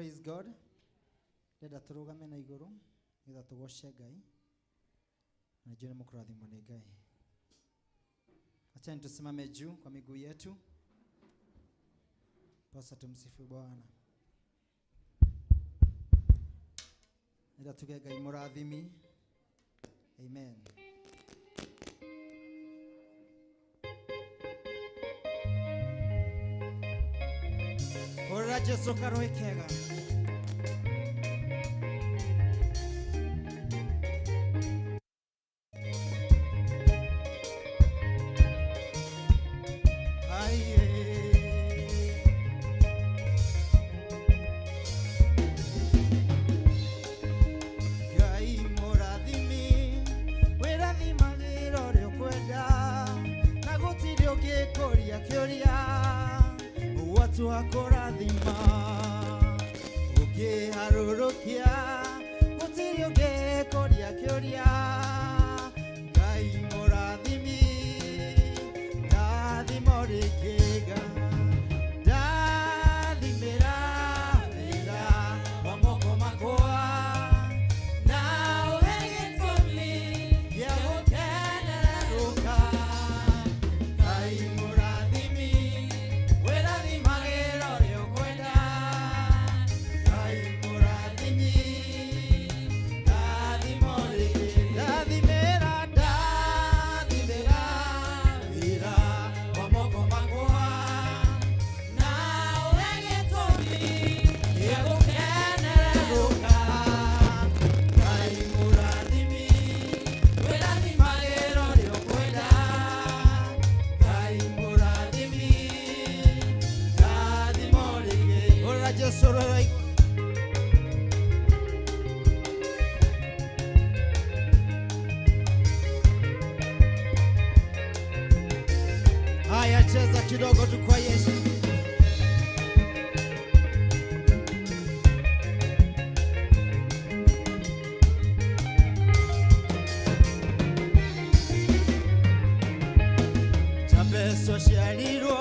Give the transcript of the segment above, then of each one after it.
Praise God. Ndenda tũrũgame na igũrũ nĩgetha tũgoce Ngai na njũĩ nĩ mũkũrathimwo nĩ Ngai. Achani tusimame juu kwa miguu yetu. Pasa tumsifu Bwana. Nenda tuge Ngai mũrathimi. Amen. Ora Jesu karoe kega. Akũrathima ũkĩharũrũkia gũtirĩ ũngĩkũria kĩũria Ngai mũrathimi ndathimo rĩngĩga ndathimĩra wĩra wa moko makwa na ũhe gĩtũmi gĩa gũkenerũka Ngai mũrathimi wĩrathimagĩra ũrĩa ũkwenda Ngai mũrathimi ndathimo rĩngĩ ndathimĩra ndathimĩra wĩra wa moko makwa na ũhe gĩtũmi gĩa gũkenerũka Ngai mũrathimi wĩrathimagĩra ũrĩa ũkwenda Ngai mũrathimi ndathimo rĩngĩ. Ora Jesu rora igũrũ. Haya, cheza kidogo tu kwa Yesu. Jabeso aciarirwo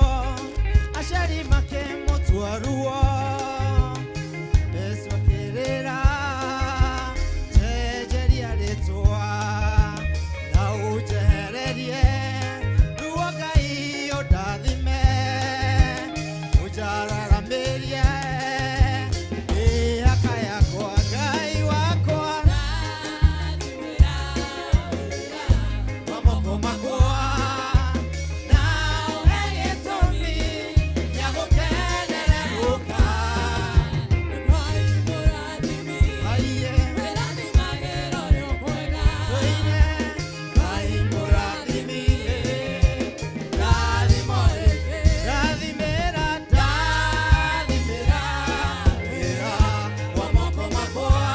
aciari make mũtwaruo Beso akĩrĩra njenjeria rĩtwa na ũnjehererie ruo Ngai ũndathime ũnjararamĩrie mĩhaka yakwa Ngai wakwa wa moko makwa na ũhe gĩtũmi gĩa gũkenererũka Aiye tũine Ngai mũrathimi ndathimo ndathimĩra ndathimĩra wĩra wa moko makwa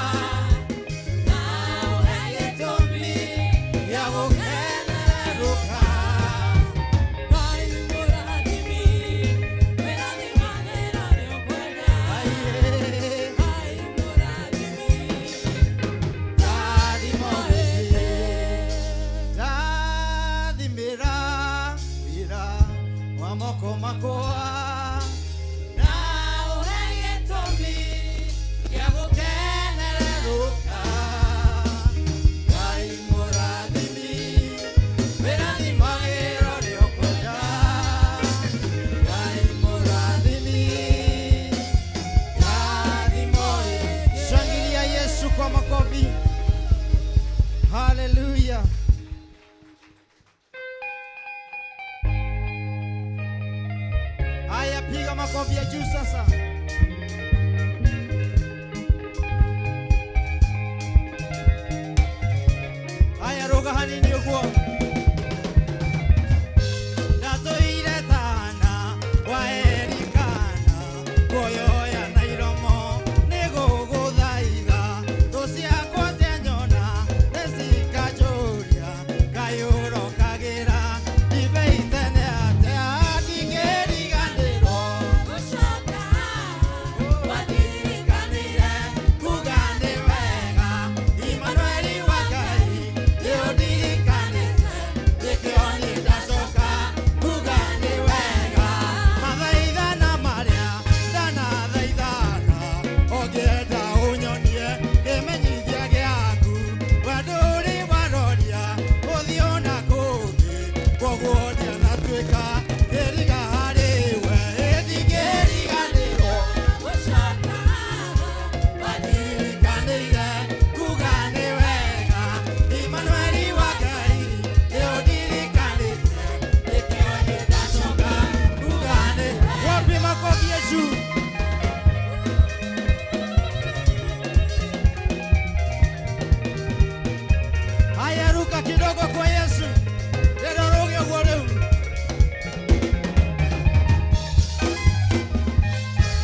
na ũhe gĩtũmi gĩa gũkenererũka Aiye ndathimo rĩngĩ ndathimĩra wĩra wa moko makwa na ũhe gĩtũmi gĩa gũkenererũka Ngai mũrathimi wĩrathimagĩra ũrĩa ũkwenda Ngai mũrathimi ndathimo rĩngĩ. Shangilia Yesu kwa makofi. Hallelujah. Haya, piga makofi ya juu sasa. Haya, roga hanini ũguo. Ndatũire tana wa Elikana, nguoyoya na iromo nĩgũgũthaitha. Thũ ciakwa cianyona nĩcikanjũria, Ngai ũrokagĩra ndibei tene atĩa ndingĩriganĩrwo. Wandirikanire kuga nĩ wega, Imanueli wa Ngai nĩũndirikanĩte. Kidogo kwa Yesu. Ndĩrenda ũrũge ũguo rĩu.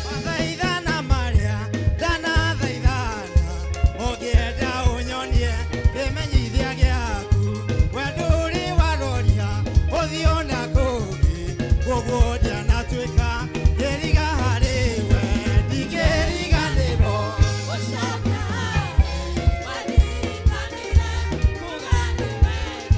Mathaithana marĩa ndanathaithana, ũngĩenda ũnyonie kĩmenyithia gĩaku. We ndũrĩ waroria ũthiũ na kũngĩ, koguo ndianatuĩka kĩriga harĩ we, ndingĩriganĩrwo. Ũcoke waririkanire kũgani wega.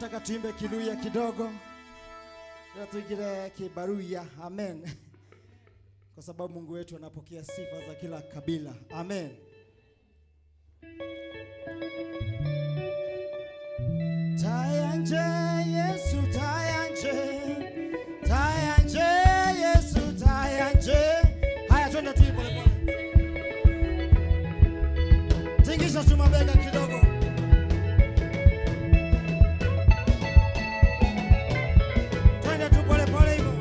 Nataka tuimbe Kiluya kidogo. Tuingire Kibaruya. Amen. Kwa sababu Mungu wetu anapokea sifa za kila kabila. Amen. Tayanje Yesu, tayanje. Tayanje Yesu, tayanje. Haya, twende tu pole pole. Tingisha tu mabega kidogo. Twende tu pole pole hivyo.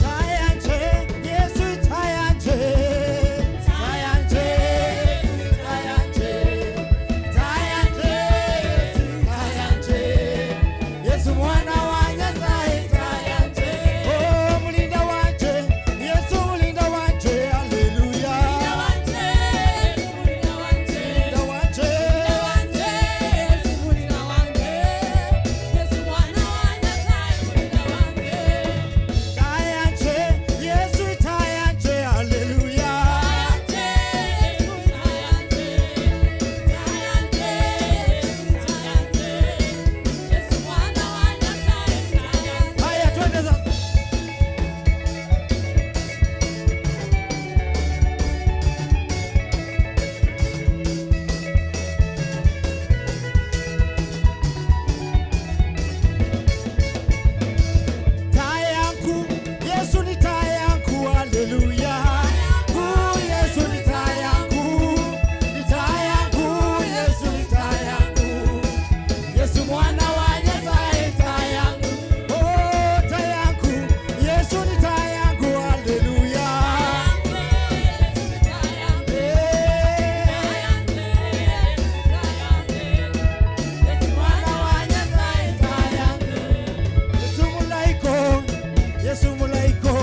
Tayanje Yesu, tayanje. Tayanje Tayanje. Tayanje Yesu, tayanje. Yesu mwana wa Nyasaye, tayanje. Oh, mlinda wanje, Yesu mlinda wanje, haleluya. Mlinda wanje. Tayanje, Yesu tayanje, haleluya. Haya, twende sasa. Taa yangu, Yesu ni taa yangu, haleluya. Yesu ni taa yangu, ni taa yangu, Yesu ni taa yangu. Yesu mwana wa Nyasaye, taa yangu. Oh, taa yangu, Yesu ni taa yangu, haleluya. Mwana wa Nyasaye, taa yangu. Yesu mulaiko, Yesu mulaiko,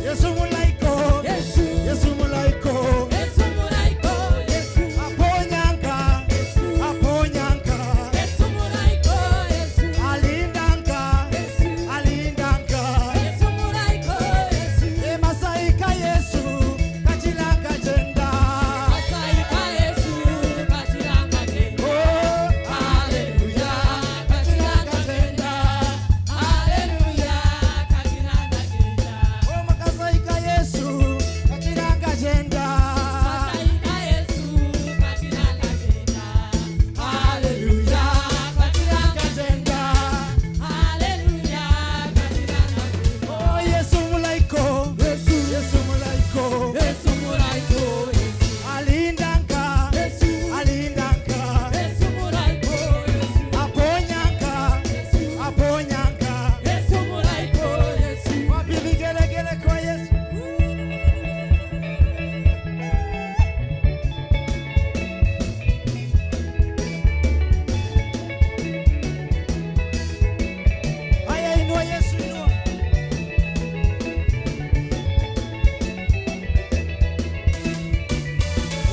Yesu mulaiko, Yesu mulaiko. Aponyanga, aponyanga, alindanga, alindanga. E masaika Yesu, kachilanga jenda. Oh, haleluya, kachilanga jenda. Oh, makasaika Yesu, kachilanga jenda. Haleluya, kachilanga jenda. Oh, Yesu mulaiko, Yesu mulaiko. Alindanga, alindanga, aponyanga, aponyanga. Wapi vigelegele kwa Yesu? Haya, inua Yesu, inua.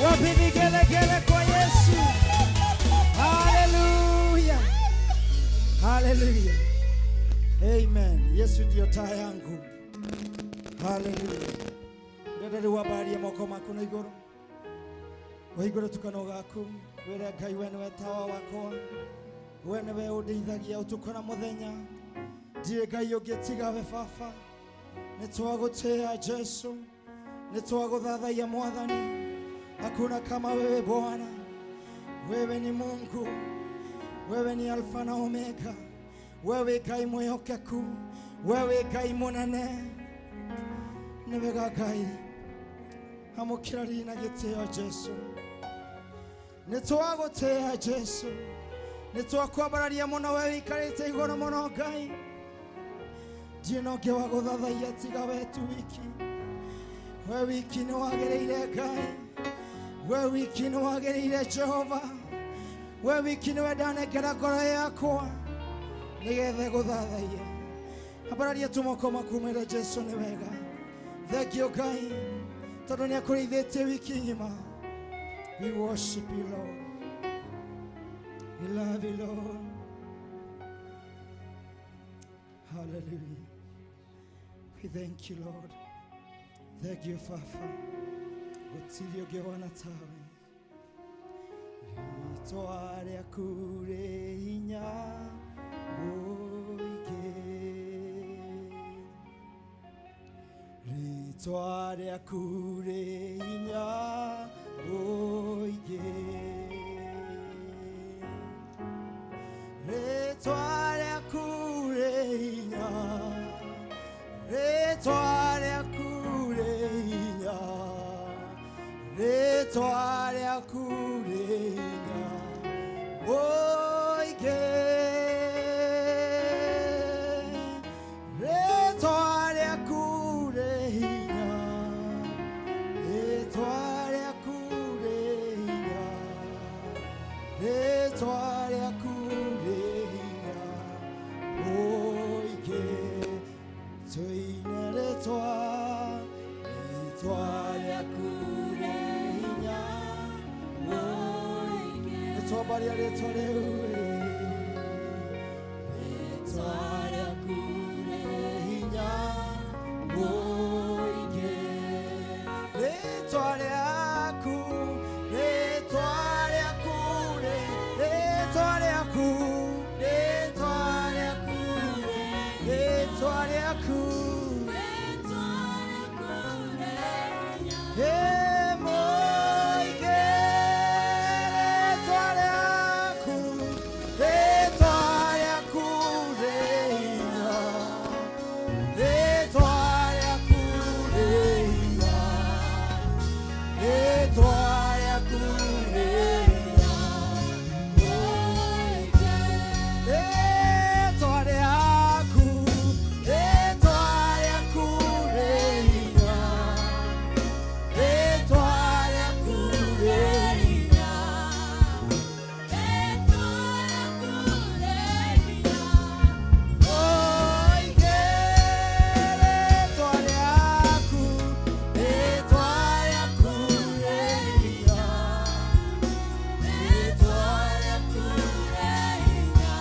Wapi vigelegele kwa Yesu? Haleluya. Haleluya. Amen. Yesu ndiyo taa yangu. Haleluya. Ndende rĩu wambararie moko maku na igũrũ. Ũhingũre tu kanua gaku, wĩre Ngai we nĩwe tawa wakwa. We nĩwe ũndeithagia ũtukũ na mũthenya. Ndirĩ Ngai ũngĩ tiga we Baba. Nĩtwagũtĩĩa Jesu. Nĩtwagũthathaiya Mwathani. Hakuna kama wewe Bwana. Wewe ni Mungu. Wewe ni Alfa na Omega. Wewe Ngai mwĩhokeku. Wewe Ngai mũnene. Nĩ wega Ngai. Amũkĩra riri na gĩtĩo Jesu. Nĩtwagũtĩĩa Jesu. Nĩtwakwambararia mũno we wĩikarĩte igũrũ mũno Ngai. Ndirĩ na ũngĩ wa gũthathaiya tiga we tu wiki. We wiki nĩwagĩrĩire Ngai. We wiki nĩwagĩrĩire Jehova. We wiki nĩwe ndanengera ngoro yakwa nĩgetha gũthathaiya. Ambararia tu moko maku mwĩre Jesu nĩ wega. Thank you Ngai tondũ nĩakũrĩithĩtie wiki ng'ima. We worship you, Lord. We love you, Lord. Hallelujah. We thank you, Lord. Thank you, Father. Gũtirĩ ũngĩ wana tawe. Rĩĩtwa rĩaku rĩ hinya mũingĩ. Rĩĩtwa rĩaku rĩ hinya mũingĩ. Rĩĩtwa rĩaku rĩ hinya. Rĩĩtwa rĩaku rĩ hinya. Rĩĩtwa rĩaku rĩ hinya mũingĩ. Rĩĩtwa rĩaku rĩ hinya. Rĩĩtwa rĩaku rĩ hinya. Rĩĩtwa rĩaku rĩ hinya mũingĩ. Tũine rĩĩtwa, rĩĩtwa rĩaku rĩ hinya mũingĩ. Nĩtwambaria rĩĩtwa rĩu, rĩĩtwa rĩaku rĩ hinya mũingĩ. Rĩĩtwa rĩaku, rĩĩtwa rĩaku rĩ, rĩĩtwa rĩaku, rĩĩtwa rĩaku rĩ, rĩĩtwa rĩaku. Mũingĩ, rĩĩtwa rĩaku, rĩĩtwa rĩaku rĩ hinya. Rĩĩtwa rĩaku rĩ hinya. Rĩĩtwa rĩaku rĩ hinya. Rĩĩtwa rĩaku, rĩĩtwa rĩaku rĩ hinya. Rĩĩtwa rĩaku rĩ hinya. Mũingĩ, rĩĩtwa rĩaku, rĩĩtwa rĩaku rĩ hinya. Rĩĩtwa rĩaku rĩ hinya.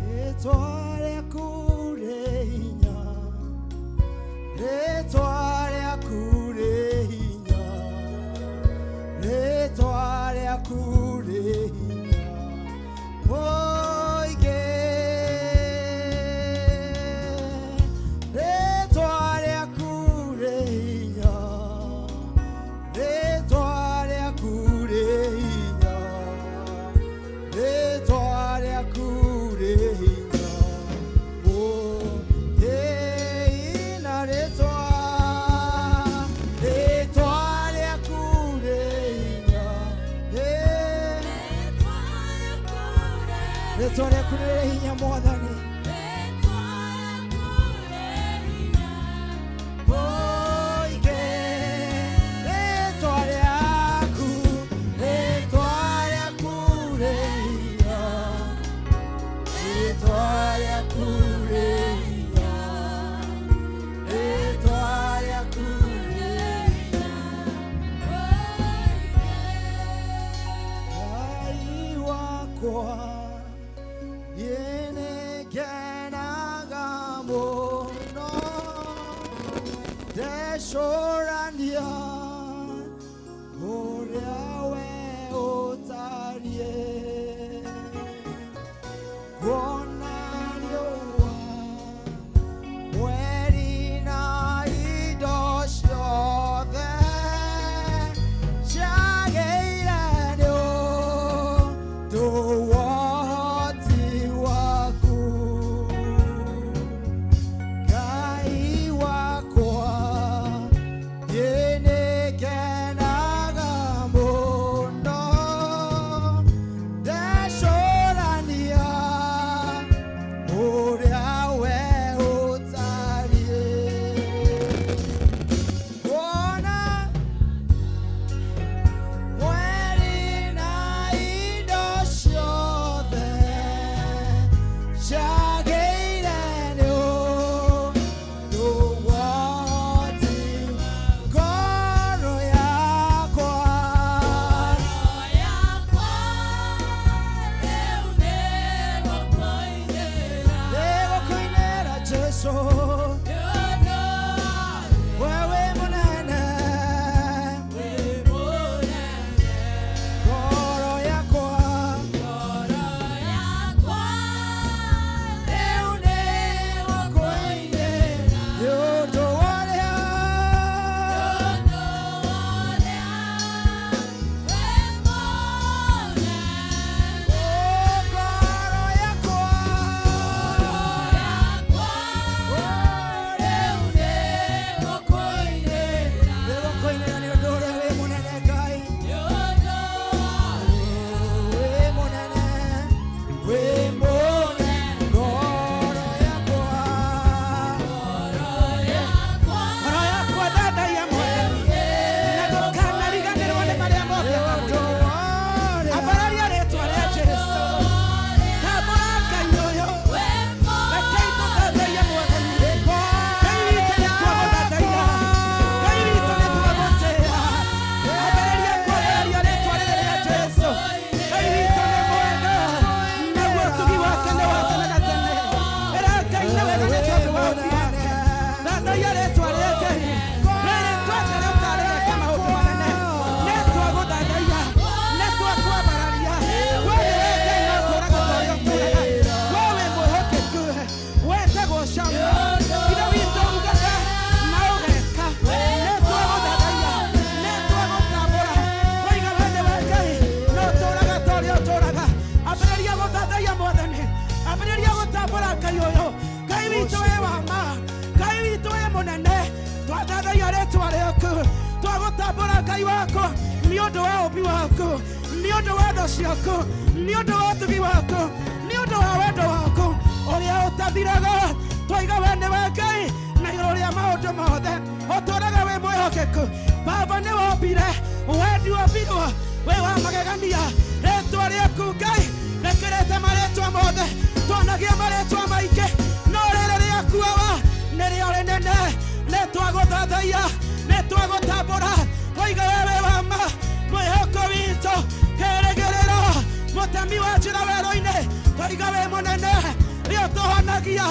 Rĩĩtwa rĩaku rĩ hinya. Rĩĩtwa rĩaku rĩ hinya. Rĩĩtwa rĩaku rĩ hinya. Mũingĩ. Rĩĩtwa rĩaku rĩ hinya. Rĩĩtwa rĩaku rĩ hinya. Rĩĩtwa rĩaku rĩ hinya. Mũingĩ, na rĩĩtwa, rĩĩtwa rĩaku rĩ hinya. Rĩĩtwa rĩaku rĩ hinya, Mwathani. Mũingĩ, rĩĩtwa rĩaku, rĩĩtwa rĩaku rĩ hinya. Rĩĩtwa rĩaku rĩ hinya. Rĩĩtwa rĩaku rĩ hinya. Ngai wakwa, niĩ nĩngenaga mũno ndecũrania ũrĩa we ũtariĩ. Kuona riũa, mweri na indo ciothe ciagĩire nĩ ũndũ wa ũhoti waku. Ngai wakwa, niĩ nĩ Jesu wewe munene ngoro yakwa rĩu nĩgũkũinĩra nĩ ũndũ wa ũrĩa ngoro yakwa rĩu nĩgũkũinĩra nĩ ũndũ ũrĩa wĩ mũnene Ngai wĩ mũnene wĩ mũnene ngoro yakwa Ngoro yakwa thathaiya Mwathani na ndũkanariganĩrwo nĩ marĩa mothe nĩ ũndũ akũigĩra. wa ũrĩa Ambararia rĩtwa rĩa Jesũ. Tambũra Ngai ũyũ. Rekei tũthathaiye Mwathani. Ngai witũ nĩ twagũthathaiya. Ngai witũ nĩ twagũtĩĩa. Ambĩrĩria kwambararia rĩtwa rĩrĩ rĩa Jesũ. Ngai witũ nĩ mwega, naguo ũtugi wake nĩ wa tene na tene. Ĩra Ngai nĩ wega nĩ tondũ wa ũtugi wake. Thathaiya rĩtwa rĩa Ngai. Rĩrĩ twendere ũtarĩreka maũndũ manene. Nĩ twagũthathaiya, nĩ twakwambararia. We nĩwe Ngai no ũtũũraga ta ũrĩa ũtũũraga. We wĩ mwĩhokeku, wetagwo Shama. Ithe witũ ugaga na ũgeka. Nĩ twagũthathaiya, nĩ twagũtambũra. Waiga we nĩwe Ngai no ũtũũraga ta ũrĩa ũtũũraga. Ambĩrĩria gũthathaiya Mwathani, ambĩrĩria gũtambũra Ngai ũyũ. Ngai witũ wĩ wa ma, Ngai witũ wĩ mũnene. Twathathaiya rĩtwa rĩaku, twagũtambũra Ngai wakwa nĩ ũndũ wa ũmbi waku, nĩ ũndũ wa tha ciaku, nĩ ũndũ wa ũtugi waku, nĩ ũndũ wa wendo waku ũrĩa ũtathiraga. Twaiga we nĩwe Ngai na igũrũ rĩa maũndũ mothe, ũtũũraga wĩ mwĩhokeku. Baba nĩ wombire, wendi wombirwo wĩ wa magegania. Rĩtwa rĩaku Ngai rĩkĩrĩte marĩtwa mothe, twanagia marĩtwa maingĩ, no rĩrĩ rĩaku Awa nĩrĩo rĩnene. Nĩ twagũthathaiya, nĩ twagũtambũra. Twaiga we wĩ wa ma, mwĩhoko witũ, kĩĩrĩgĩrĩro, mũtemi wa njĩra werũ-inĩ. Twaiga wĩ mũnene, wĩ ũtũhonagia,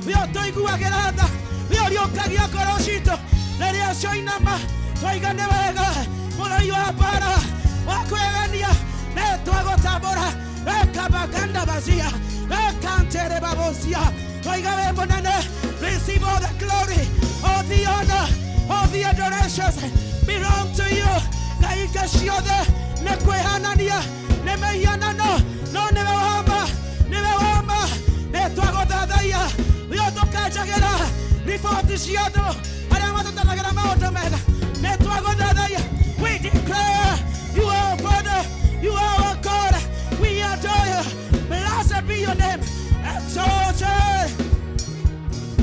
wĩ ũtũiguagĩra tha, wĩ ũriũkagia ngoro citũ rĩrĩa cioinama. Twaiga nĩ wega, mũrũi wa mbara wa kwĩgania. Nĩ twagũtambũra rekabaganda bazia rekantere babosia. Twaiga wĩ mũnene. Receive all the glory, all the honor, all the adorations belong to you. Ngai nga ciothe nĩ kwĩhanania nĩ mĩhianano, no nĩwe wa ma, nĩwe wa ma. Nĩ twagũthathaiya, wĩ ũtũkanjagĩra riboti cia andũ arĩa matũtaragĩra maũndũ mega. Nĩ twagũthathaiya. We declare you are our Father, you are our God. We adore you. Blessed be your name. Exalted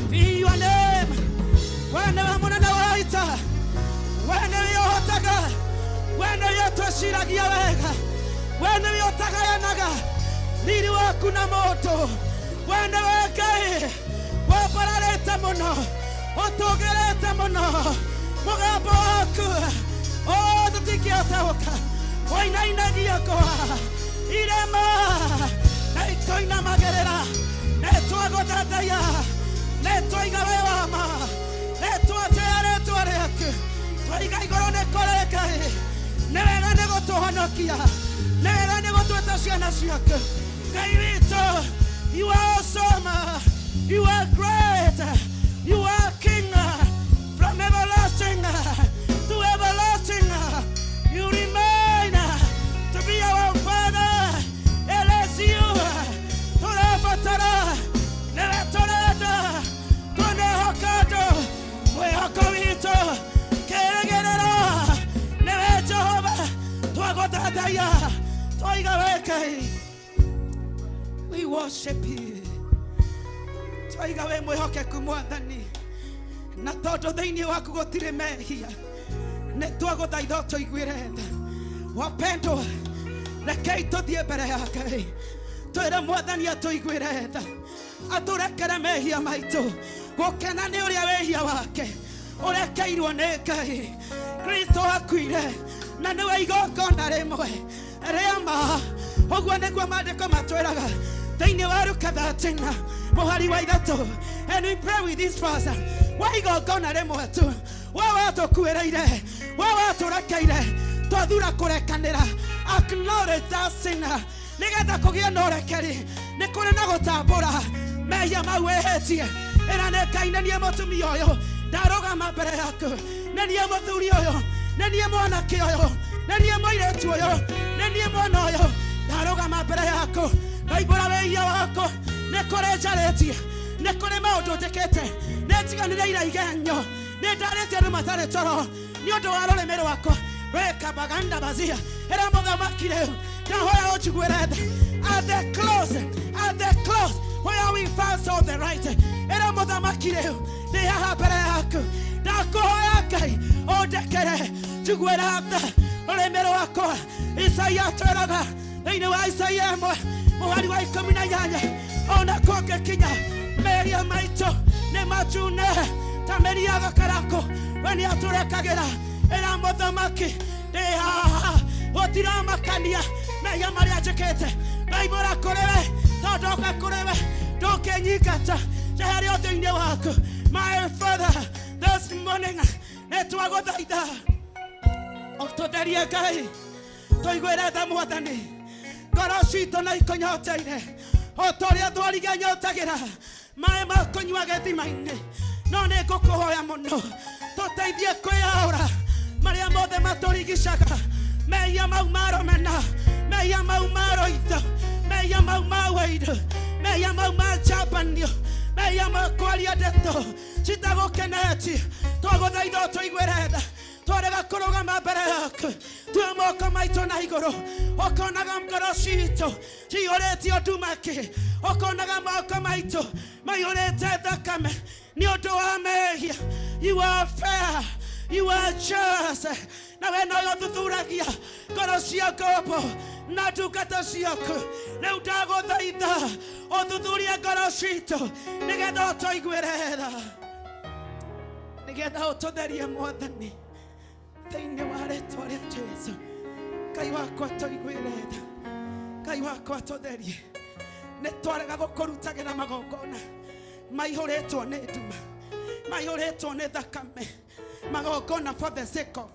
be your name. We nĩwe mũnene wa ita, we nĩwe ũhotaga, we nĩwe ũtũciragia wega, we nĩwe ũtagayanaga riri waku na moto. We nĩwe Ngai wambararĩte mũno, ũtũgĩrĩte mũno. Mũgambo waku o tũtingĩataũka, wainainagia ngwa irema na ikoinamagĩrĩra. Nĩ twagũthathaiya, nĩ twaiga wĩ wa ma, nĩ twatĩĩa rĩtwa rĩaku. Twaiga igũrũ nĩ kũrĩ Ngai, nĩ wega nĩ gũtũhonokia, nĩ wega nĩ gũtwĩta ciana ciaku. Ngai witũ, you are awesome, you are great, you are king from everlasting to everlasting. You remain to be our Father. It is you tũrabatara, nĩwe tũrenda, tũnehoka andũ, mwĩhoko witũ, kĩĩrĩgĩrĩro nĩwe Jehova. Twagũthathaiya, twaiga we Ngai, we worship you. Twaiga wĩ mwĩhokeku Mwathani, na tondũ thĩinĩ waku gũtirĩ mehia, nĩ twagũthaitha ũtũiguĩre tha. Wapendwa, rekei tũthiĩ mbere ya Ngai, twĩre Mwathani atũiguĩre tha, atũrekere mehia maitũ. Gũkena nĩ ũrĩa wĩhia wake ũrekeirwo nĩ Ngai. Kristo akuire na nĩwe igongona rĩmwe rĩa ma. Ũguo nĩguo maandĩko matwĩraga thĩinĩ wa Luka 13. Mũhari wa 3. And we pray with this verse. Wa igongona rĩmwe tu. We watũkuĩrĩire. We watũrekeire. Twathura kũrekanĩra. Acknowledge that sin. Nĩgetha kũgĩe na ũrekeri. Nĩ kũrĩ na gũtambũra mehia mau wĩhĩtie. Ĩra nĩ Ngai nĩ niĩ mũtumia ũyũ. Ndarũgama mbere yaku. Nĩ niĩ mũthuri ũyũ. Nĩ niĩ mwanake ũyũ. Nĩ niĩ mũirĩtu ũyũ. Nĩ niĩ mwana ũyũ. Ndarũgama mbere yaku. Ndaimbũra wĩhia waku. Nĩ kũrĩ njarĩtie. Nĩ kũrĩ maũndũ njĩkĩte. Nĩ njiganĩrĩire igenyo. Nĩ ndarĩtie andũ matarĩ toro. Nĩ ũndũ wa rũrĩmĩ rwakwa. Rwĩka baganda bazia. Ĩra mũthamaki rĩu. Ndahoya ũnjiguĩre tha. At the close, at the close, where we found all the right. Ĩra mũthamaki rĩu. Ndĩ haha mbere yaku. Ndakũhoya Ngai ũndekere. Njiguĩra tha. Rũrĩmĩ rwakwa. Isaia atwĩraga thĩinĩ wa Isaia 1 mũhari wa 18 ona kũngĩkinya mehia maitũ nĩ matune ta mĩri ya gakarakũ we nĩ atũrekagĩra. Ĩra mũthamaki ndĩ haha gũtiramakania mehia marĩa njĩkĩte. Ndaimbũra kũrĩ we tondũ ndoka kũrĩ we ndũkĩnyingata njeherie ũthĩ-inĩ waku. My Father, this morning nĩ twagũthaitha ũtũtherie Ngai tũiguĩre tha Mwathani. Ngoro citũ na ikũnyoteire o ta ũrĩa thwariga nyotagĩra maĩ ma kũnyua gĩthima-inĩ. No nĩ ngũkũhoya mũno tũteithie kwĩyaũra marĩa mothe matũrigicaga, mehia mau ma rũmena, mehia mau ma rũitho, mehia mau ma wĩiru, mehia mau ma njambanio, mehia ma kwaria ndeto citagũkenetie. Twagũthaitha ũtũiguĩre tha. Twarega kũrũgama mbere yaku tue moko maitũ na igũrũ ũkonaga ngoro citũ ciyũrĩte nduma-kĩ, ũkonaga moko maitũ maiyũrĩte thakame nĩ ũndũ wa mehia. You are fair, you are just, na we noyo ũthuthuragia ngoro cia ngombo na ndungata ciaku. Rĩu ndagũthaitha ũthuthurie ngoro citũ nĩgetha ũtũiguĩre tha, nĩgetha ũtũtherie Mwathani thĩinĩ wa rĩtwa rĩa Jesũ. Ngai wakwa tũiguĩre tha, Ngai wakwa tũtherie. Nĩ twarega gũkũrutagĩra magongona maihũrĩtwo nĩ nduma, maihũrĩtwo nĩ thakame, magongona for the sake of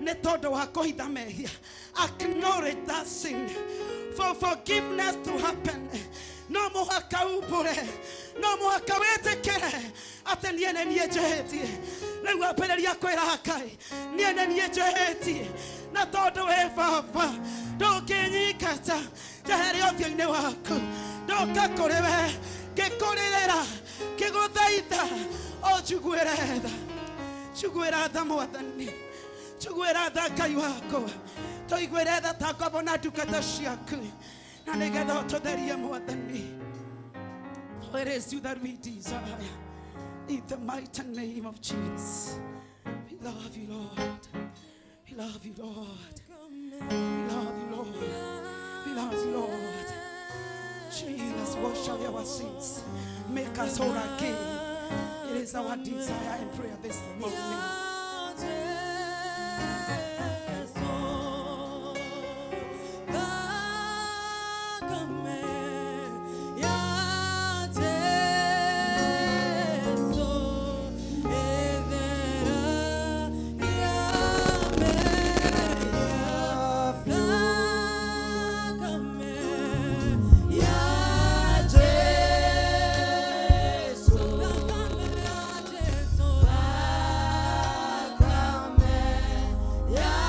nĩ tondũ wa kũhitha mehia. Acknowledge that sin for forgiveness to happen. No mũhaka umbũre, no mũhaka wĩtĩkĩre atĩ niĩ nĩ niĩ njĩhĩtie. Rĩu ambĩrĩria kwĩra Ngai niĩ nĩ niĩ njĩhĩtie, na tondũ wĩ baba ndũngĩnyingata njeherie ũthiũ-inĩ waku. Ndoka kũrĩ we ngĩkũrĩrĩra ngĩgũthaitha ũnjiguĩre tha. Njiguĩra tha Mwathani, njiguĩra tha Ngai wakwa, tũiguĩre tha ta ngombo na ndungata ciaku, na nĩgetha ũtũtherie Mwathani. For it is you that we desire. In the mighty name of Jesus. We love you, Lord. We love you, Lord. We love you, Lord. We love you, Lord. Jesus, wash away our sins. Make us whole again. It is our desire and prayer this morning. Yeah.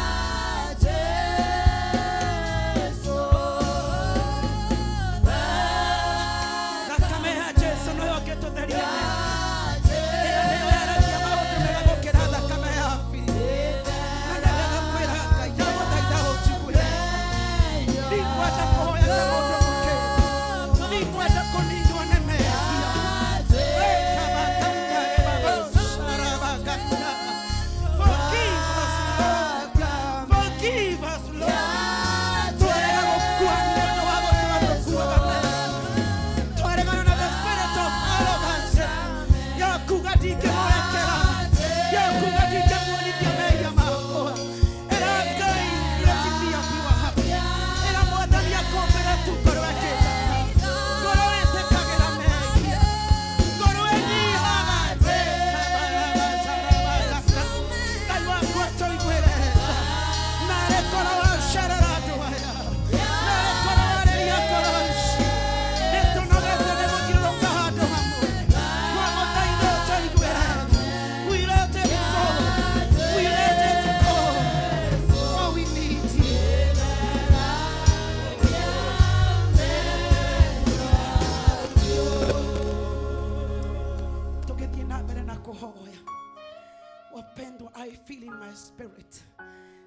mbere na kũhoya. Wapendwa, I feel in my spirit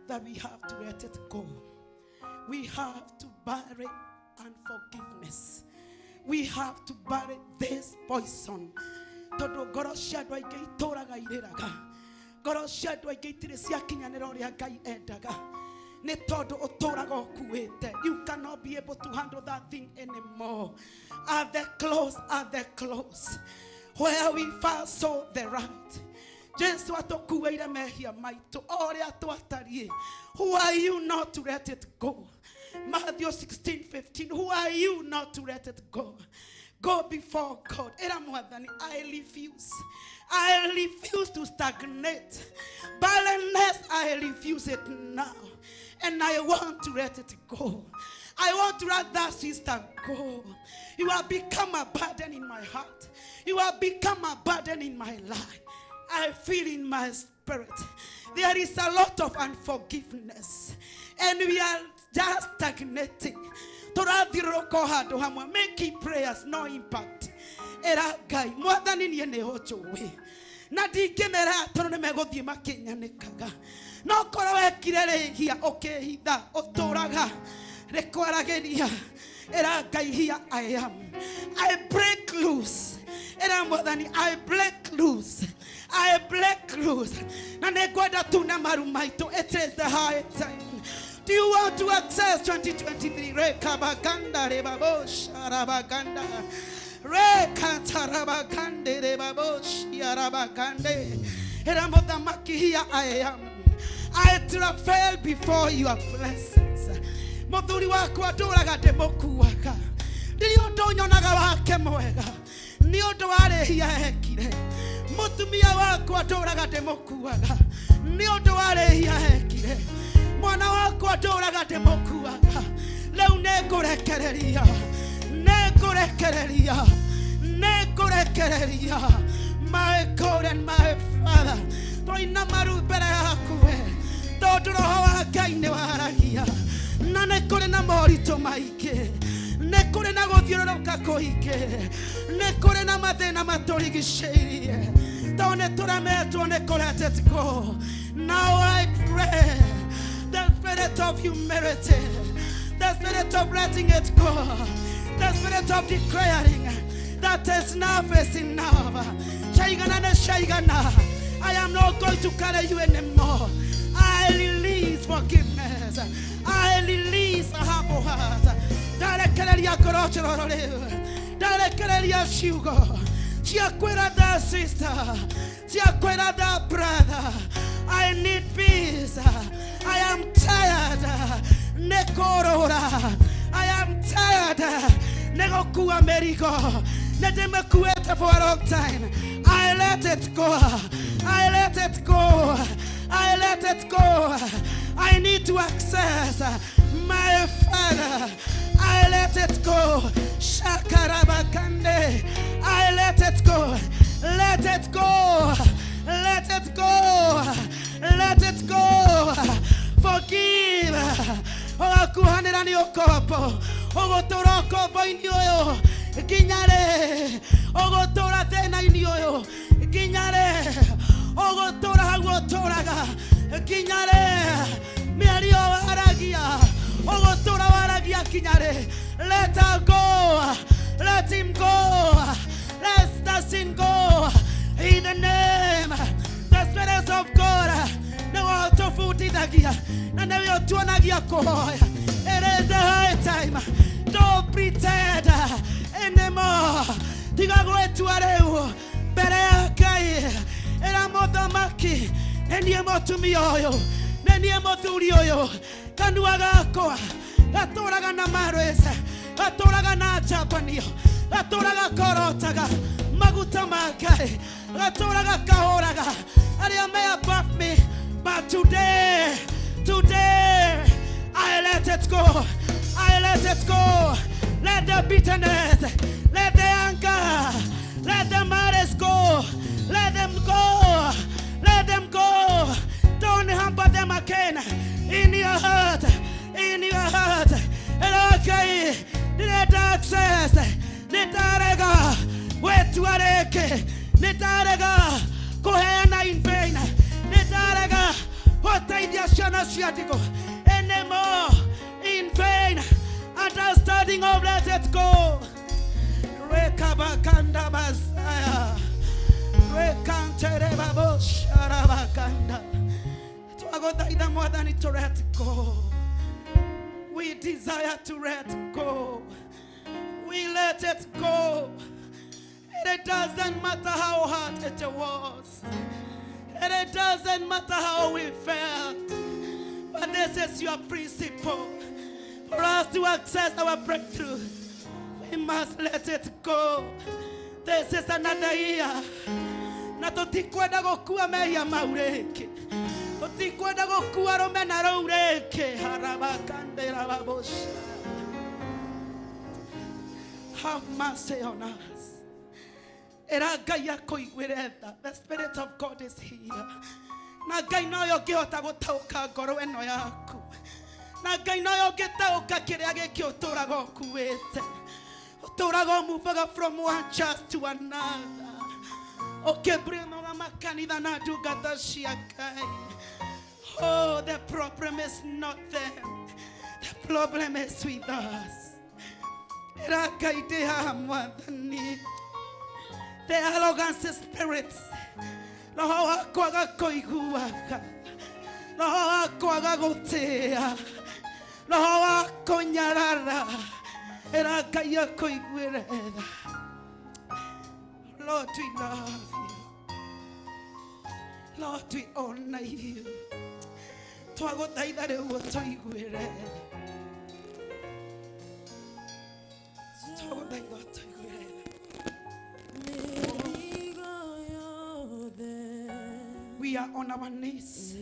that we have to let it go. We have to bury unforgiveness. We have to bury this poison. Tondũ ngoro cia andũ aingĩ itũraga irĩraga. Ngoro cia andũ aingĩ itirĩ ciakinyanĩra ũrĩa Ngai endaga. Nĩ tondũ ũtũraga ũkuĩte. You cannot be able to handle that thing anymore. At the close, at the close, where we first saw the right. Jesu atũkuĩire mehia maitũ o ũrĩa twatariĩ. Who are you not to let it go? Matthew 16:15. Who are you not to let it go? Go before God. Ĩra Mwathani, I refuse. I refuse to stagnate. Barrenness, I refuse it now. And I want to let it go. I want to let that sister go. You have become a burden in my heart. You have become a burden in my life. I feel in my spirit there is a lot of unforgiveness. And we are just stagnating. Tũrathiũrũrũka o handũ hamwe, making prayers, no impact. Ĩra Ngai, Mwathani, niĩ nĩho njũĩ na ndingĩmera tondũ nĩ megũthiĩ makĩnyanĩkaga. No korwo wekire rĩhia ũkĩhitha, ũtũraga rĩkwaragĩria. Ĩra Ngai, here I am, I break loose. Ĩra Mwathani, I break loose, I break loose. Na nĩ ngwenda tune maru maitũ. It is the high time. Do you want to access 2023? Rekabaganda rebabosh arabaganda. Rekatarabagande rebabosh yarabagande. Ĩra Mũthamaki, here I am. I travail before your presence. Mũthuri wakwa ndũraga ndĩmũkuaga. Ndirĩ ũndũ nyonaga wake mwega. Nĩ ũndũ wa rĩhia ekire. Mũtumia wakwa ndũraga ndĩmũkuaga. Nĩ ũndũ wa rĩhia ekire. Mwana wakwa ndũraga ndĩmũkuaga. Rĩu nĩngũrekereria. Nĩngũrekereria. Nĩngũrekereria. My God and my Father, twaina maru mbere yaku we, tondũ Roho wa Ngai nĩ waragia. Na nĩ kũrĩ na moritũ maingĩ, nĩ kũrĩ na gũthiũrũrũka kũingĩ, nĩ kũrĩ na mathĩna matũrigicĩirie, tondũ nĩ tũremetwo nĩ kũ let it go. Now I pray the spirit of humility, the spirit of letting it go, the spirit of declaring that enough is enough. Shaigana na shaigana. I am not going to carry you anymore. I release forgiveness. I release a humble heart. Ndarekereria ngoro njororo rĩu. Ndarekereria ciugo cia kwĩra the sister, cia kwĩra the brother, I need peace. I am tired nĩ kũrũra. I am tired nĩ gũkua mĩrigo. Nĩ ndĩmĩkuĩte for a long time. I let it go. I let it go. I let it go. I need to access my Father. I let it go. Shakarabakande. I let it go. Let it go. Let it go. Let it go. Forgive. Ũgakuhanĩra nĩ ũkombo. Ũgũtũra ũkombo-inĩ ũyũ nginya rĩ? Ũgũtũra thĩna-inĩ ũyũ nginya rĩ? Ũgũtũra hau ũtũraga nginya rĩ? Mĩario waragia, ũgũtũra waragia nginya rĩ? Let her go. Let him go. Let the sin go. In the name, the Spirit of God nĩwe ũtũbundithagia na nĩwe ũtuonagia kũhoya. It is the high time. Don't pretend anymore. Tiga gwĩtua rĩu mbere ya Ngai. Ĩra Mũthamaki, nĩ niĩ mũtumia ũyũ, nĩ niĩ mũthuri ũyũ. Kanua gakwa gatũraga na marwĩca, gatũraga na njambanio, gatũraga korotaga maguta ma Ngai, gatũraga kahũraga arĩa me above me. But today, today, I let it go. I let it go. Let the bitterness, let the anger, let the malice go. Let them go. Let them go. Don't hamper them again in your heart. In your heart. Okay. Let access. Nitarega. Wetuareke. Nitarega. Kanda basaya. Rekantere babosharabakanda. Twagothaitha Mwathani to let go. We desire to let go. We let it go. And it doesn't matter how hard it was. And it doesn't matter how we felt. But this is your principle. For us to access our breakthrough, we must let it go. This is another year. Na tutikwenda gukua mehia mau rĩngĩ. Tutikwenda gukua rũmena rũu rĩngĩ. Harabakandĩra babosha. Have mercy on us. Era Ngai akũiguĩre tha. The Spirit of God is here. Na Ngai noyo ũngĩhota gũtaũka ngoro ĩno yaku. Na Ngai noyo ũngĩtaũka kĩrĩa gĩkĩ ũtũraga ũkuĩte. Ũtũraga ũmuvaga from one church to another. Ũkĩbring'oga makanitha na ndungata cia Ngai. Oh, the problem is not them. The problem is with us. Era Ngai ndĩ haha Mwathani. The arrogance spirits. Roho wa kwaga kũiguaga. Roho wa kwaga gũtĩĩa. Roho wa kũnyarara. Era Ngai akũiguĩre tha. Lord, we love you. Lord, we honor you. Twagũthaitha rĩu ũtũiguĩre tha. Twagũthaitha ũtũiguĩre tha. We are on our knees.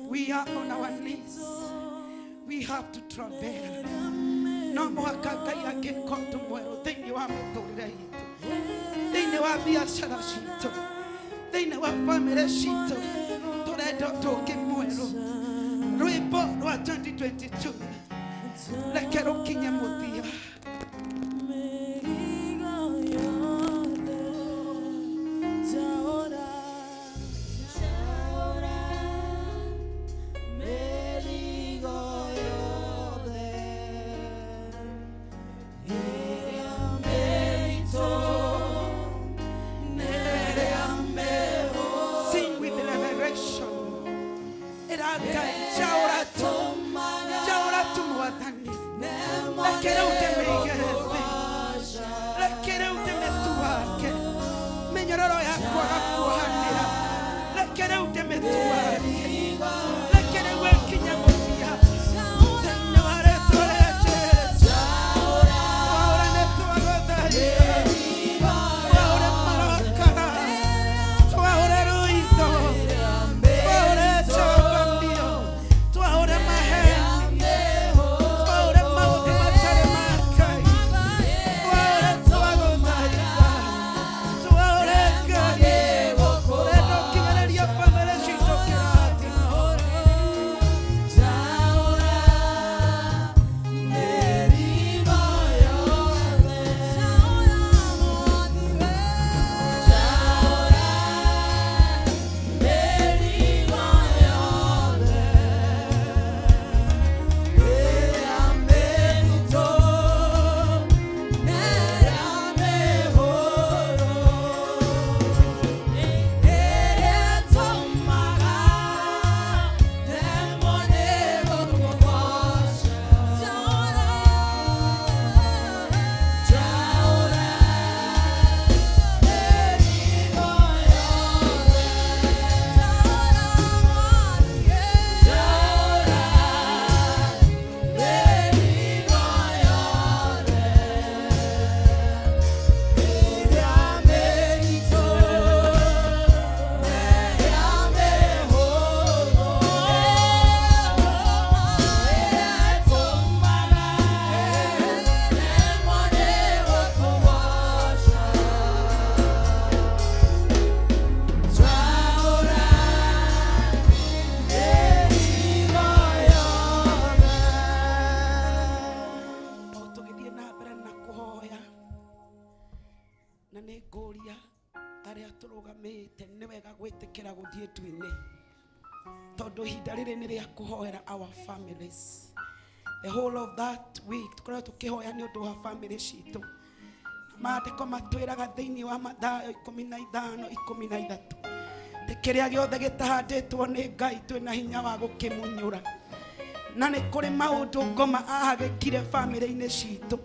We are on our knees. We have to travail. No mũhaka Ngai angĩka ũndũ mwerũ thĩinĩ wa mĩtũrĩre itũ, thĩinĩ wa biacara citũ, thĩinĩ wa bamĩrĩ citũ. Tũrenda ũndũ ũngĩ mwerũ. Rwĩmbo rwa 2022 reke rũkinye mũthia. Sing with revelation. Era Ngai njaũra tu, njaũra tu Mwathani. Reke rĩu ndĩmĩige thĩ. Reke rĩu ndĩmĩtuange. Mĩnyororo ya kwaga kuohanĩra. Reke rĩu ndĩmĩtuange. Reke rĩu ĩkinye mũthia. Thĩinĩ wa rĩĩtwa rĩa Jesũ. Twaũra nĩ twagũthaitha. Twaũre marakara. Twaũre rũitho. Twaũre njobanio. Twaũre maheni. Twaũre maũndũ matarĩ ma Ngai. Twaũre twagũthaitha. Twaũre Ngai. Ũrenda ũkinyĩrĩria bamĩrĩ citũ kĩrathimo. O tũgĩthiĩ na mbere na kũhoya na nĩ ngũria arĩa tũrũgamĩte nĩ wega gwĩtĩkĩra gũthiĩ ndu-inĩ tondũ ihinda rĩrĩ nĩ rĩa kũhoera our families. The whole of that week tũkoretwo tũkĩhoya nĩ ũndũ wa family citũ. Maandĩko matwĩraga thĩinĩ wa Mathayo 15:13 atĩ kĩrĩa gĩothe gĩtahandĩtwo nĩ Ngai twĩna hinya wa gũkĩmunyũra. Na nĩ kũrĩ maũndũ ngoma ahagĩkire bamĩrĩ-inĩ citũ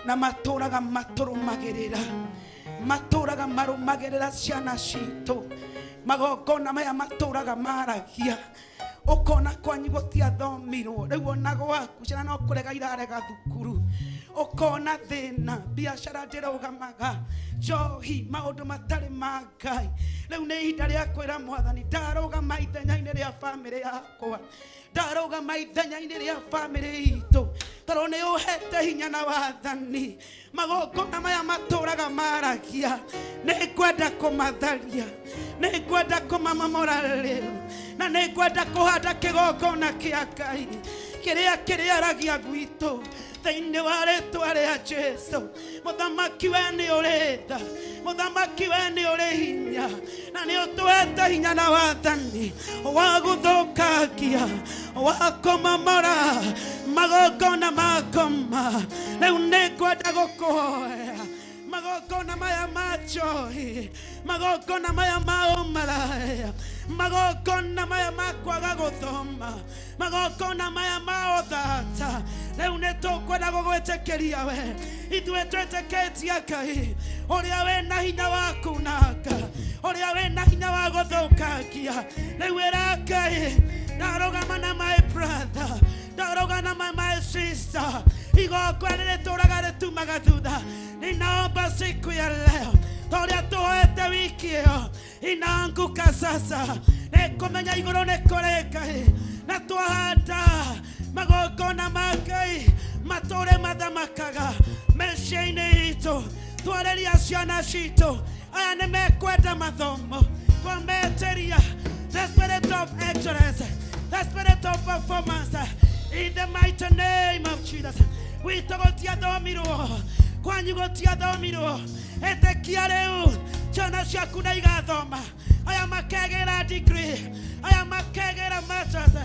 na matũraga matũrũmagĩrĩra, matũraga marũmagĩrĩra ciana citũ. Magongona maya matũraga maragia, ũkona kwanyu gũtiathomirwo, rĩu ona gwaku ciana no kũrega irarega thukuru, ũkona thĩna, biacara ndĩrũgamaga, njohi, maũndũ matarĩ ma Ngai. Rĩu nĩ ihinda rĩa kwĩra Mwathani, ndarũgama ithenya-inĩ rĩa bamĩrĩ yakwa, ndarũgama ithenya-inĩ rĩa bamĩrĩ itũ, tondũ nĩ ũhete hinya na wathani. Magongona maya matũraga maragia, nĩ ngwenda kũmatharia, nĩ ngwenda kũmamomora rĩu, na nĩ ngwenda kũhanda kĩgongona kĩa Ngai kĩrĩa kĩrĩaragia gwitũ thĩinĩ wa rĩtwa rĩa Jesu. Mũthamaki we nĩ ũrĩ tha, mũthamaki we nĩ ũrĩ hinya, na nĩ ũtũhete hinya na wathani wa gũthũkangia, wa kũmomora magongona ma ngoma. Rĩu nĩ ngwenda gũkũhoya magongona maya ma njohi, magongona maya ma ũmaraya, magongona maya ma kwaga gũthoma, magongona maya ma ũthata. Rĩu nĩ tũkwenda gũgwĩtĩkĩria we. Ithuĩ twĩtĩkĩtie Ngai ũrĩa wĩna hinya wa kunanga, ũrĩa wĩna hinya wa gũthũkangia. Rĩu ĩra Ngai, ndarũgama na my brother, ndarũgama na my sister, igongona rĩtũraga rĩtumaga thutha. Ninaomba siku ya leo, toria tũhoete wiki ĩyo inaanguka sasa. Nĩngũmenya igũrũ nĩ kũrĩ Ngai, na twahanda magongona ma Ngai matũre mathamakaga mĩciĩ-inĩ itũ. Twarĩria ciana citũ, aya nĩ mekwenda mathomo, twametĩria the spirit of excellence, the spirit of performance, in the mighty name of Jesus. Gwitũ gũtiathomirwo, kwanyu gũtiathomirwo, ĩtĩkia rĩu ciana ciaku nĩ igathoma. Aya makegĩra degree, aya makegĩra masters,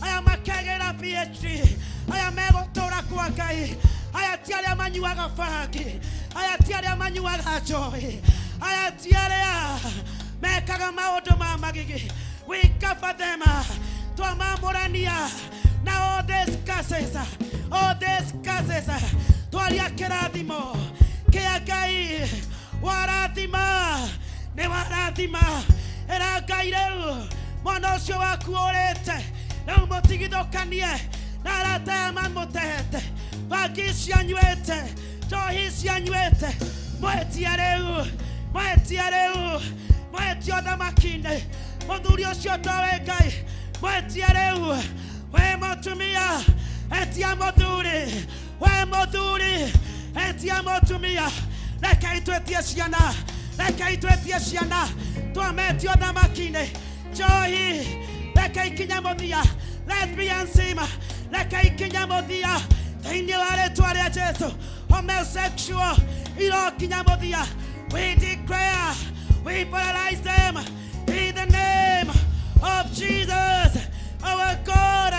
aya makegĩra PhD, aya megũtũra kwa Ngai. Aya ti arĩa manyuaga bangi, aya ti arĩa manyuaga njohi, aya ti arĩa mekaga maũndũ ma magigi. We cover them, twamamũrania na all these curses, all these curses. Twaria kĩrathimo kĩa Ngai, warathima nĩ warathima. Ĩra Ngai rĩu mwana ũcio waku ũrĩte, rĩu mũtigithũkanie na arata aya mamũtehete, bangi cianyuĩte, njohi cianyuĩte. Mwetie rĩu, mwetie rĩu, mwetie ũthamaki-inĩ. Mũthuri ũcio towe Ngai, mwetie rĩu. We mũtumia, etia mũthuri. We mũthuri, etia mũtumia. Rekei twĩtie ciana, rekei twĩtie ciana, twametie ũthamaki-inĩ. Njohi, rekei kinya mũthia, lesbianism, rekei kinya mũthia thĩinĩ wa rĩtwa rĩa Jesu. Homosexual irokinya mũthia. We declare, we paralyze them in the name of Jesus our God.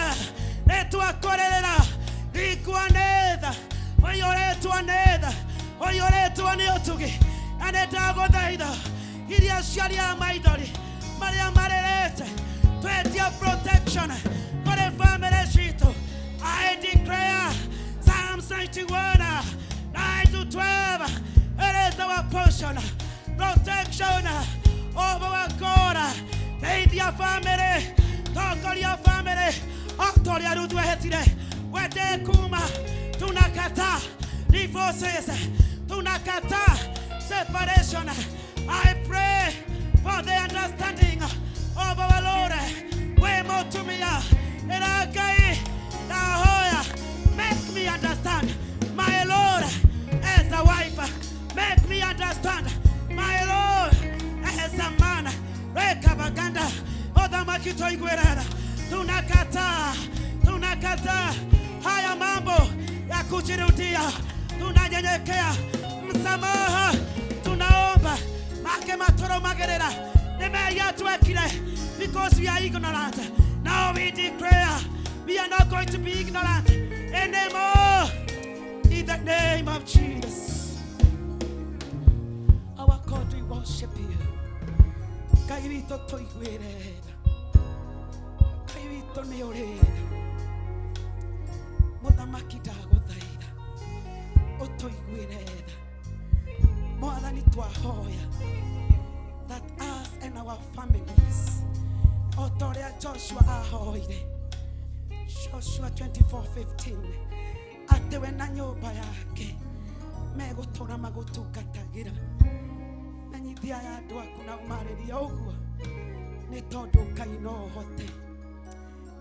Nĩtwakũrĩrĩra rikuanetha, ũiyũrĩtwo nĩ tha, ũiyũrĩtwo nĩ ũtugi. Na nĩndagũthaitha iria ciaria maithori marĩa marĩrĩte, twetia protection kũrĩ bamĩrĩ citũ. I declare Psalm 91, 9 to 12, it is our portion. Protection over our God. Teithia bamĩrĩ, tongoria bamĩrĩ, o ta ũrĩa Ruthu ehetire. Wende kuma, tunakataa divorces, tunakataa separation. I pray for the understanding of our Lord. We mũtumia, ĩra Ngai, ndahoya, make me understand my Lord as a wife. Make me understand my Lord as a man. Rekabaganda, ũthamaki tũiguĩrĩra. Tunakataa, tunakataa haya mambo ya kujirudia. Tunanyenyekea msamaha, tunaomba make matũrũmagĩrĩra nĩ mehia twekire, because we are ignorant. Now we declare we are not going to be ignorant anymore, in the name of Jesus. worship you. Ngai witũ tũiguĩre tha. Ngai witũ nĩ ũrĩ tha. Mũthamaki ndagũthaitha ũtũiguĩre tha. Mwathani twahoya that us and our families, o ta ũrĩa Joshua ahoire, Joshua 24:15, atĩ we na nyũmba yake megũtũra magũtungatagĩra. Menyithia ya andũ aku na ũmarĩrie ũguo, nĩ tondũ Ngai no ũhote.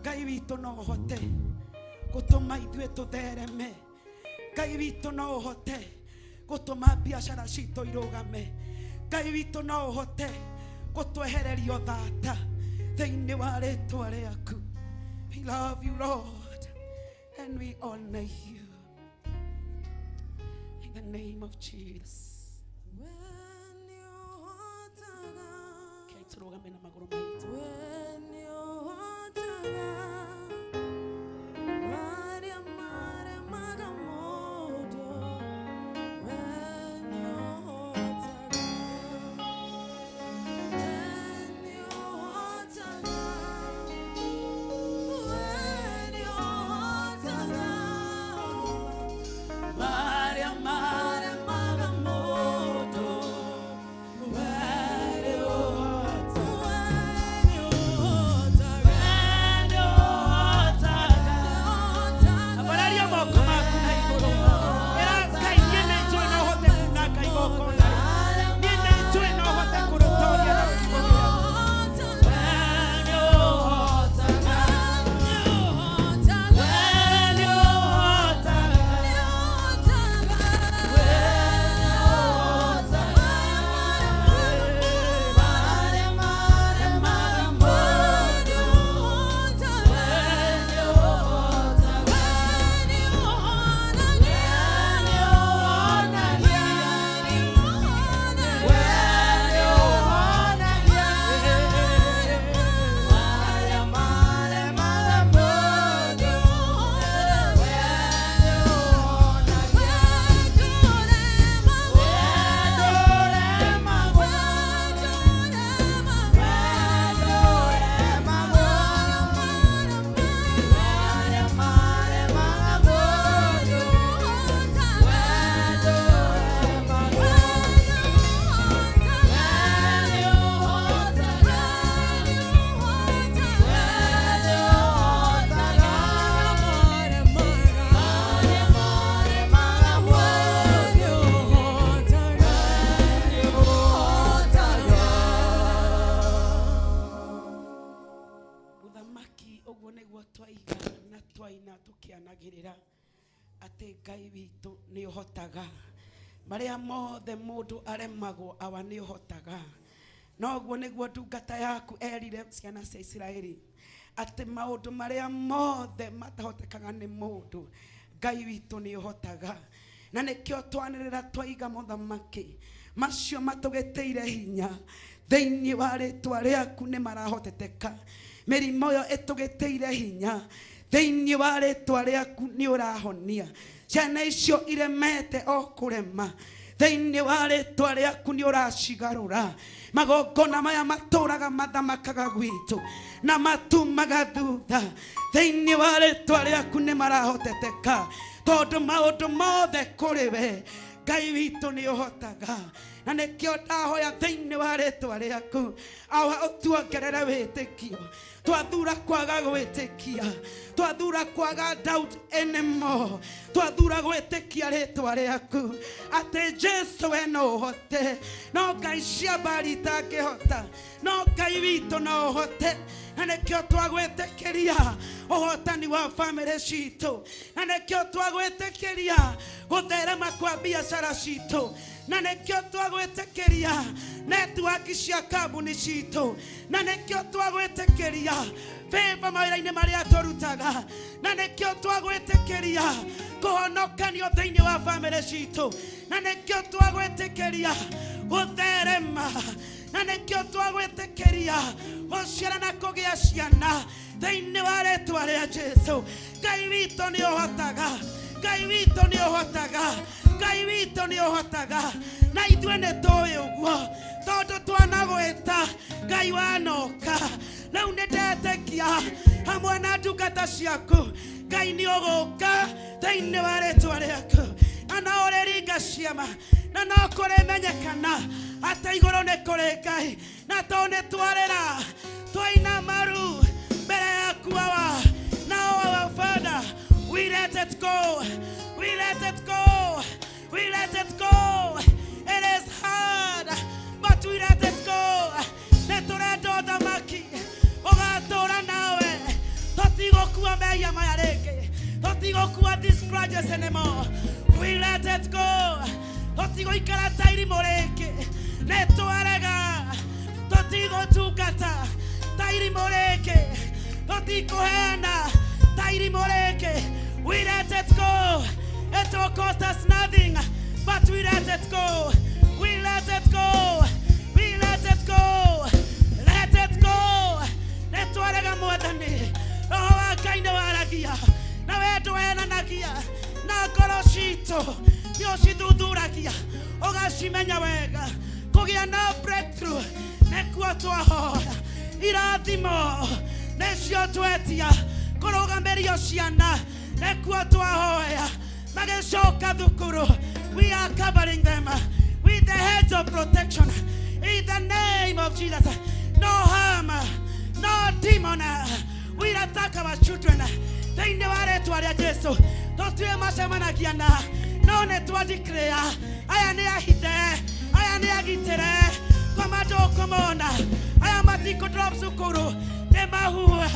Ngai witũ no ũhote gũtũma ithuĩ tũthereme. Ngai witũ no ũhote gũtũma biacara citũ irũgame. Ngai witũ no ũhote gũtwehereria ũthata thĩinĩ wa rĩtwa rĩaku. We love you, Lord, and we honor you. In the name of Jesus. Okay, tũrũgame na magũrũ maitũ. Ambararia moko maku na igũrũ. Ĩra Ngai, niĩ nĩ njũĩ no hote kunanga igongona. Niĩ nĩ njũĩ no hote kũrũtoria na kiugo gĩaku. Mũthamaki, ũguo nĩguo twaiga na twaina tũkĩanagĩrĩra atĩ Ngai witũ nĩ ũhotaga marĩa mothe mũndũ aremagwo, awa nĩ ũhotaga. Noguo nĩguo ndungata yaku erire ciana cia Isiraeli atĩ maũndũ marĩa mothe matahotekaga nĩ mũndũ, Ngai witũ nĩ ũhotaga. Na nĩkĩo twanĩrĩra twaiga mũthamaki, macio matũgĩtĩire hinya thĩinĩ wa rĩtwa rĩaku nĩ marahoteteka. Mĩrimũ ĩyo ĩtũgĩtĩire hinya thĩinĩ wa rĩtwa rĩaku nĩ ũrahonia. Ciana icio iremete o kũrema thĩinĩ wa rĩtwa rĩaku nĩ ũracigarũra. Magongona maya matũraga mathamakaga gwitũ na matumaga thutha thĩinĩ wa rĩtwa rĩaku nĩ marahoteteka, tondũ maũndũ mothe kũrĩ we Ngai witũ nĩ ũhotaga. Na nĩkĩo ndahoya thĩinĩ wa rĩtwa rĩaku, awa ũtuongerere wĩtĩkio. Twathura kwaga gwĩtĩkia, twathura kwaga doubt anymore, twathura gwĩtĩkia rĩtwa rĩaku atĩ Jesu we no ũhote. No Ngai cia mbari itangĩhota, no Ngai witũ no ũhote. Na nĩkĩo twagwĩtĩkĩria ũhotani wa bamĩrĩ citũ, na nĩkĩo twagwĩtĩkĩria gũtherema kwa biacara citũ, na nĩkĩo twagwĩtĩkĩria netiwaki cia kambuni citũ, na nĩkĩo twagwĩtĩkĩria favor mawĩra-inĩ marĩa tũrutaga, na nĩkĩo twagwĩtĩkĩria kũhonokanio thĩinĩ wa bamĩrĩ citũ, na nĩkĩo twagwĩtĩkĩria gũtherema, na nĩkĩo twagwĩtĩkĩria gũciara na kũgĩa ciana thĩinĩ wa rĩtwa rĩa Jesu. Ngai witũ nĩ ũhotaga, Ngai witũ nĩ ũhotaga, Ngai witũ nĩ ũhotaga, na ithuĩ nĩ tũĩ ũguo. Tondu twanagwita Ngai wanoka. Riu ni ndetĩkia hamwe na ndungata ciaku Ngai nĩ ũgũka thĩinĩ wa rĩtwa rĩaku na no ũrĩringa ciama na no kũrĩmenyekana atĩ igũrũ nĩ kũrĩ Ngai na tondũ nĩ twarĩra twaina maru mbere yaku Awa. Now our Father, we let it go, we let it go, we let it go. It is hard, but we let it go. Nĩ tũrenda ũthamaki ũgatũra nawe tũtigũkua mehia maya rĩngĩ tũtigũkua these grudges anymore. We let it go. Tũtigũikara ta irimũ rĩngĩ nĩ twarega tũtigũtungata ta irimũ rĩngĩ tũtikũheana ta irimũ rĩngĩ. We let it go. It will cost us nothing, but we let it go. We let it go. We let it go. Let it go. Nĩ twarega Mwathani roho wa Ngai nĩ waragia na wendo wenanagia na ngoro citũ nĩ ũcithuthuragia ũgacimenya wega kũgĩa na breakthrough nĩkuo twahoya irathimo nĩcio twetia kũrũgamĩrio ciana nĩkuo twahoya magĩcoka thukuru. We are covering them with the hedge of protection in the name of Jesus. No harm, no demon will attack our children. Thĩinĩ wa rĩtwa rĩa Jesu tũtue macemanagia na no nĩ twa declare aya nĩ ahithe aya nĩ agitĩre koma ndũkũmona aya matikũ drop cukuru nĩ mahua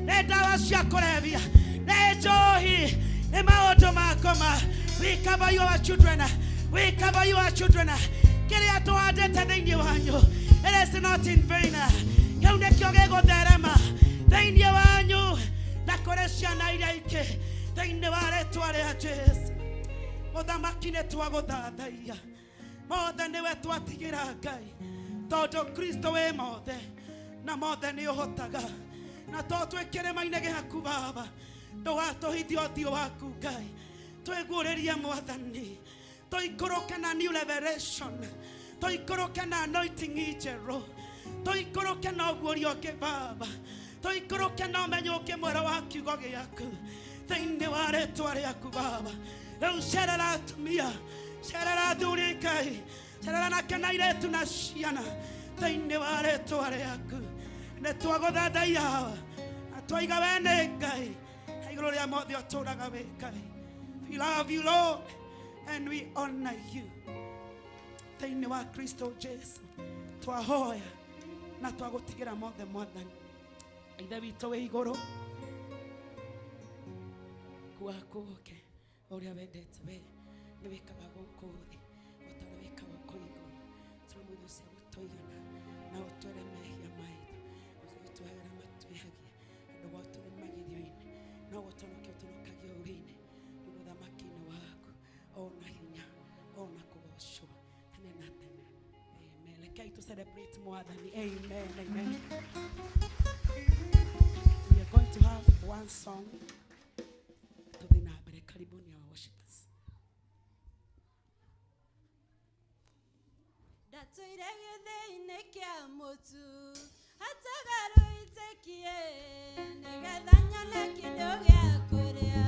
nĩ ndawa cia kũrebia nĩ njohi nĩ maũndũ ma ngoma. We cover your children, we cover your children. Kĩrĩa tũhandĩte thĩinĩ wanyu it is not in vain. Kĩu nĩkĩo gĩgũtherema thĩinĩ wanyu na kũrĩ ciana iria ingĩ thĩinĩ wa rĩtwa rĩa Jesu. Mũthamaki nĩ twagũthathaia mothe nĩwe twatigĩra Ngai tondũ Kristo wĩ mothe na mothe nĩ ũhotaga na to twĩ kĩrĩma-inĩ gĩaku Baba ndũgatũhithie ũthiũ waku Ngai twĩguũrĩrie Mwathani tũikũrũke na new revelation tũikũrũke na anointing njerũ tũikũrũke na ũguũrio ũngĩ Baba tũikũrũke na ũmenyo ũngĩ mwerũ wa kiugo gĩaku thĩinĩ wa rĩtwa rĩaku Baba. Rĩu cerera atumia cerera athuri Ngai cerera anake na airĩtu na ciana thĩinĩ wa rĩtwa rĩaku nĩ twagũthathaia na twaiga we nĩ Ngai na igũrũ rĩa mothe ũtũũraga wĩ Ngai. We love you, Lord, and we honor you. Thĩinĩ wa Kristo Jesu twahoya na twagũtigĩra mothe Mwathani. Ithe witũ wĩ igũrũ gwaku ũke ũrĩa wendete we nĩ wĩkaga gũkũ thĩ o ta ũrĩa wĩkaga kũu igũrũ. Tũrĩ cia gũtũigana na ũtwere mehia maitũ ũtũhe arĩa matwĩhagia andũ gwatũrĩ magerio-inĩ no gũtũnokia ũtũnokagia ũũru-inĩ nĩ ũndũ ũthamaki-inĩ waku ona hinya ona kũgocwo tene na tene. Amen. Rekei tũ celebrate Mwathani. Amen. Amen. We are going to have one song tũthiĩ na mbere. Karibuni our worshipers. Ndatũire gĩthĩinĩ kĩa mũtu hatagarũitĩkie nĩgetha nyone kĩndũ gĩa kũrĩa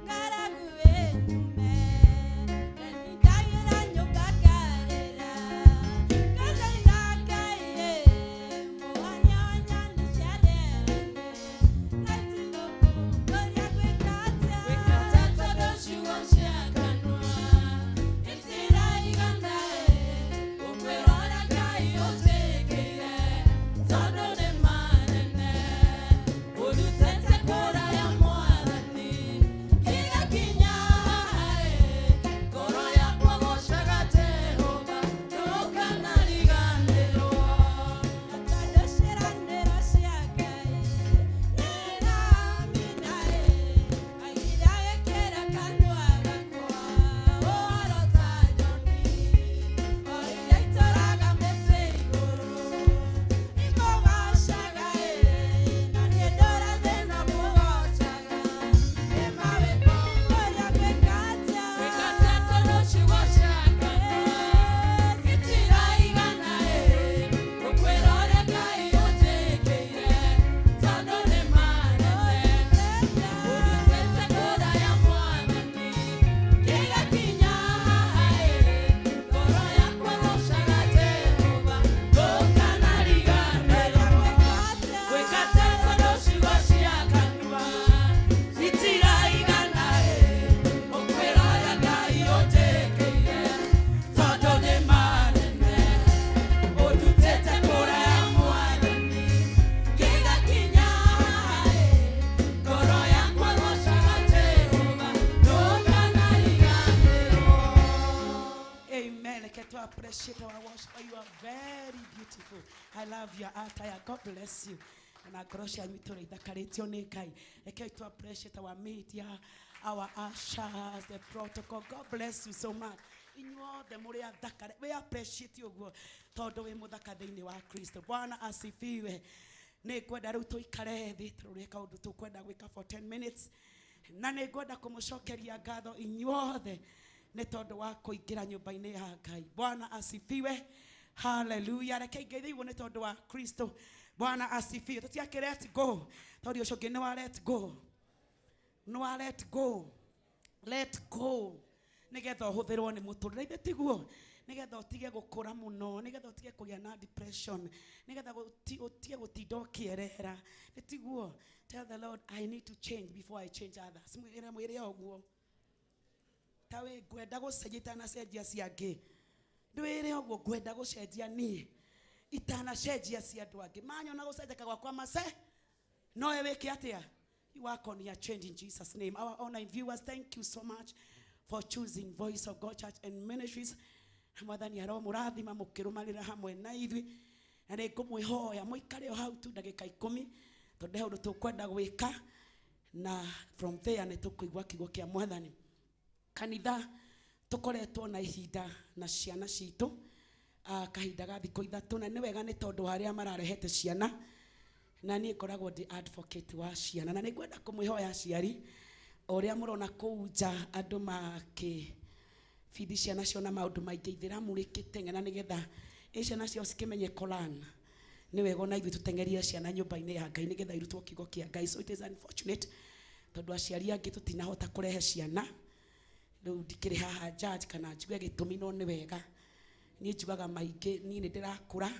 ng'aragu ĩnyume ndethingagĩra nyũmba ngarĩra ngathaitha Ngai ĩ mũhonia wa nyoni cia rĩera-inĩ ngaitithũkũria gwĩka atĩa tondũ ciugo cia kanua itiraigana ĩ gũkwĩra ũrĩa Ngai ũnjĩkĩire tondũ nĩ ma are very beautiful. I love your attire. God bless you. Na ngoro cianyu itũra ithakarĩtio nĩ Ngai. Rekei tu appreciate our media, our ushers, the protocol. God bless you so much. Inyuothe mũrĩ athaka. We appreciate ũguo tondũ wĩ mũthaka thĩinĩ wa Kristo. Bwana asifiwe. Nĩ ngwenda rĩu tũikare thĩ tũrore kaũndũ tũkwenda gwĩka for 10 minutes. Na nĩ ngwenda kũmũcokeria ngatho inyuothe nĩ tondũ wa kũingĩra nyũmba-inĩ ya Ngai. Bwana asifiwe. Hallelujah. Reke ngeithĩirwo nĩ tondũ wa Kristo. Bwana asifiwe. Tũtiakĩ let go. Tondũ ũcio ũngĩ nĩ wa let go. Nĩ wa let go. Let go. Nĩgetha ũhũthĩrwo nĩ mũtũrĩre. Ithe tiguo. Nĩgetha ũtige gũkũra mũno, nĩgetha ũtige kũgĩa na depression, nĩgetha ũtige gũtinda ũkĩerera. Nĩ tiguo. Tell the Lord, I need to change before I change others. Mwĩre mwĩre ũguo. Ta wĩ ngwenda gũcenjia itanacenjia cia angĩ. Ndwĩre ũguo ngwenda gũcenjia niĩ itanacenjia cia andũ angĩ. Manyona gũcenjeka gwakwa mace nowe wĩke atĩa? You work on your change in Jesus' name. Our online viewers, thank you so much for choosing Voice of God Church and Ministries. Mwathani aromũrathima mũkĩrũmanĩra hamwe na ithuĩ. Na nĩ ngũmwĩhoya mũikare o hau tu ndagĩka 10 tondũ he ũndũ tũkwenda gwĩka, na from there nĩ tũkũigua kiugo kĩa Mwathani. Kanitha tũkoretwo na ihinda na ciana citũ kahinda ga thikũ 3, na nĩ wega nĩ tondũ wa arĩa mararehete ciana, na niĩ ngoragwo ndĩ advocate wa ciana, na nĩ ngwenda kũmwĩhoya aciari o ũrĩa mũrona kũu nja andũ makĩ bithi ciana cio na maũndũ maingĩ ithĩramu rĩkĩteng'era nĩgetha ĩ ciana ciao cikĩmenye Koran. Nĩ wega ona ithuĩ tũteng'erie ciana nyũmba-inĩ ya Ngai nĩgetha irutwo kiugo kĩa Ngai. So it is unfortunate tondũ aciari angĩ tũtinahota kũrehe ciana. Rĩu ndikĩrĩ haha judge kana njuge gĩtũmi, no nĩ wega. Niĩ njugaga maingĩ, niĩ nĩ ndĩrakũra,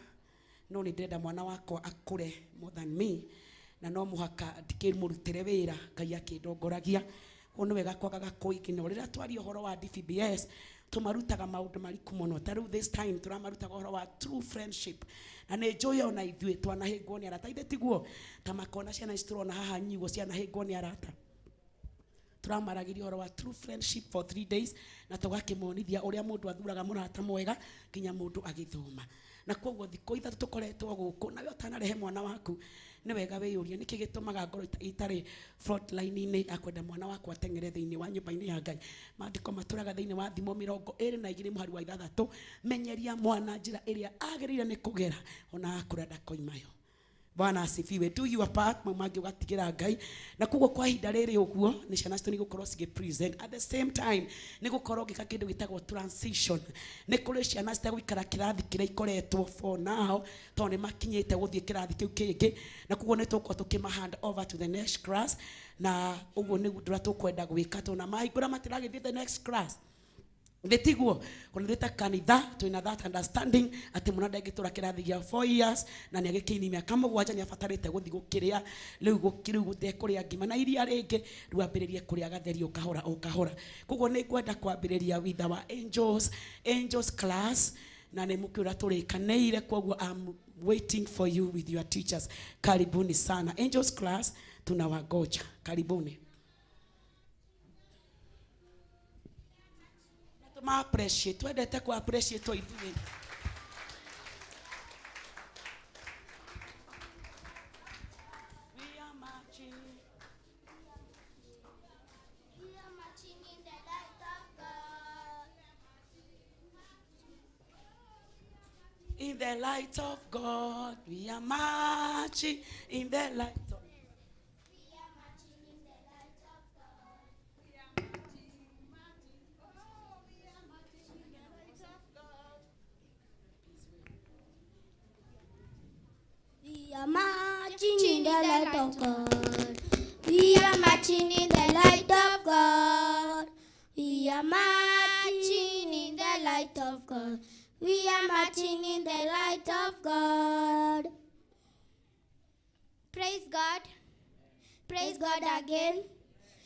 no nĩ ndĩrenda mwana wakwa akũre more than me, na no mũhaka ndikĩmũrutĩre wĩra Ngai akĩndongoragia. Koguo nĩ wega kwagaga kũignore. Rĩrĩa twaria ũhoro wa DVBS tũmarutaga maũndũ mariku mũno. Ta rĩu this time tũramarutaga ũhoro wa true friendship, na nĩ njũĩ ona ithuĩ twanahĩngwo nĩ arata. Ithe tiguo? Ta makona ciana ici tũrona haha nyugo cianahĩngwo nĩ arata. Tũramaragĩria ũhoro wa true friendship for 3 days, na tũgakĩmonithia ũrĩa mũndũ athuraga mũrata mwega nginya mũndũ agĩthoma. Na koguo thikũ 3 tũkoretwo gũkũ, nawe ũtanarehe mwana waku nĩ wega wĩyũrie nĩkĩ gĩtũmaga ngoro itarĩ front line-inĩ ya kwenda mwana wakwa ateng'ere thĩinĩ wa nyũmba-inĩ ya Ngai. Maandĩko matũraga thĩinĩ wa Thimo 22 mũhari wa 6, menyeria mwana njĩra ĩrĩa agĩrĩire nĩ kũgera ona akũra ndakoimayo. Bwana asifiwe. Do your part, mama mangĩ ũgatigĩra Ngai. Na koguo kwa ihinda rĩrĩ ũguo nĩ ciana citũ nĩ gũkorwo cigĩ present. At the same time nĩ gũkorwo ngĩka kĩndũ gĩtagwo transition. Nĩ kũrĩ ciana citegũikara kĩrathi kĩrĩa ikoretwo for now tondũ nĩ makinyĩte gũthiĩ kĩrathi kĩu kĩngĩ, na koguo nĩ tũgũkorwo tũkĩma hand over to the next class, na ũguo nĩguo ũndũ ũrĩa tũkwenda gwĩka tondũ na mahingũra matiragĩthiĩ the next class. Ndĩtiguo ona ta kanitha twĩna that understanding atĩ mwana ndangĩtũra kĩrathi gĩa 4 years na nĩ agĩkinyia mĩaka 7 nĩ abatarĩte gũthiĩ gũkĩrĩa rĩu gũkĩrĩu gũtekũrĩa ngima na iria rĩngĩ rĩu ambĩrĩrie kũrĩa gatheri o kahora o kahora. Koguo nĩ ngwenda kwambĩrĩria with our angels class, na nĩ mũkĩũra tũrĩkanĩire, koguo I'm waiting for you with your teachers. Karibuni sana angels class, tunawangoja. Karibuni. Ma appreciate, twendete ku appreciate ithuĩ. We are marching. We are marching in the light of God. In the light of God, we are marching in the light of. We are marching in the light of God. We are marching, marching. Oh, we are marching in the light of God. We are marching in the light of God. We are marching in the light of God. We are marching in the light of God. We are marching in the light of God. Praise God. Praise God again.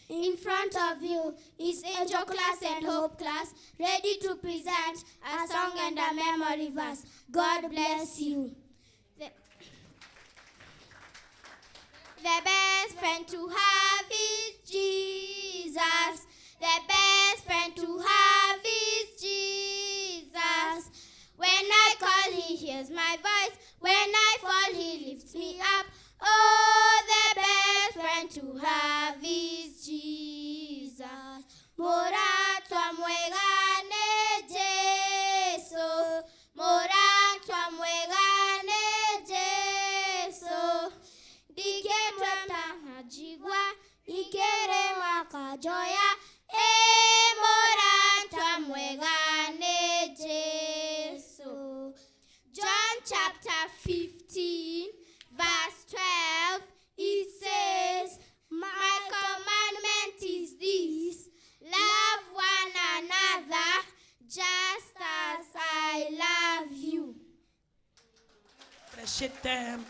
In front of you is Angel Class and Hope Class, ready to present a song and a memory verse. God bless you. The best friend to have is Jesus. The best friend to have is Jesus. When I call, he hears my voice. When I fall, he lifts me up. Oh, the best friend to have is Jesus. Mũrata mwega nĩ Jesu. Mũrata mwega nĩ Jesu. Ndingĩtweta na njigua, ingĩrĩma kanjoya. Ĩ mũrata mwega nĩ Jesu. John chapter 15, verse 12, it says, "My commandment is this, love one another just as I love you." Appreciate them.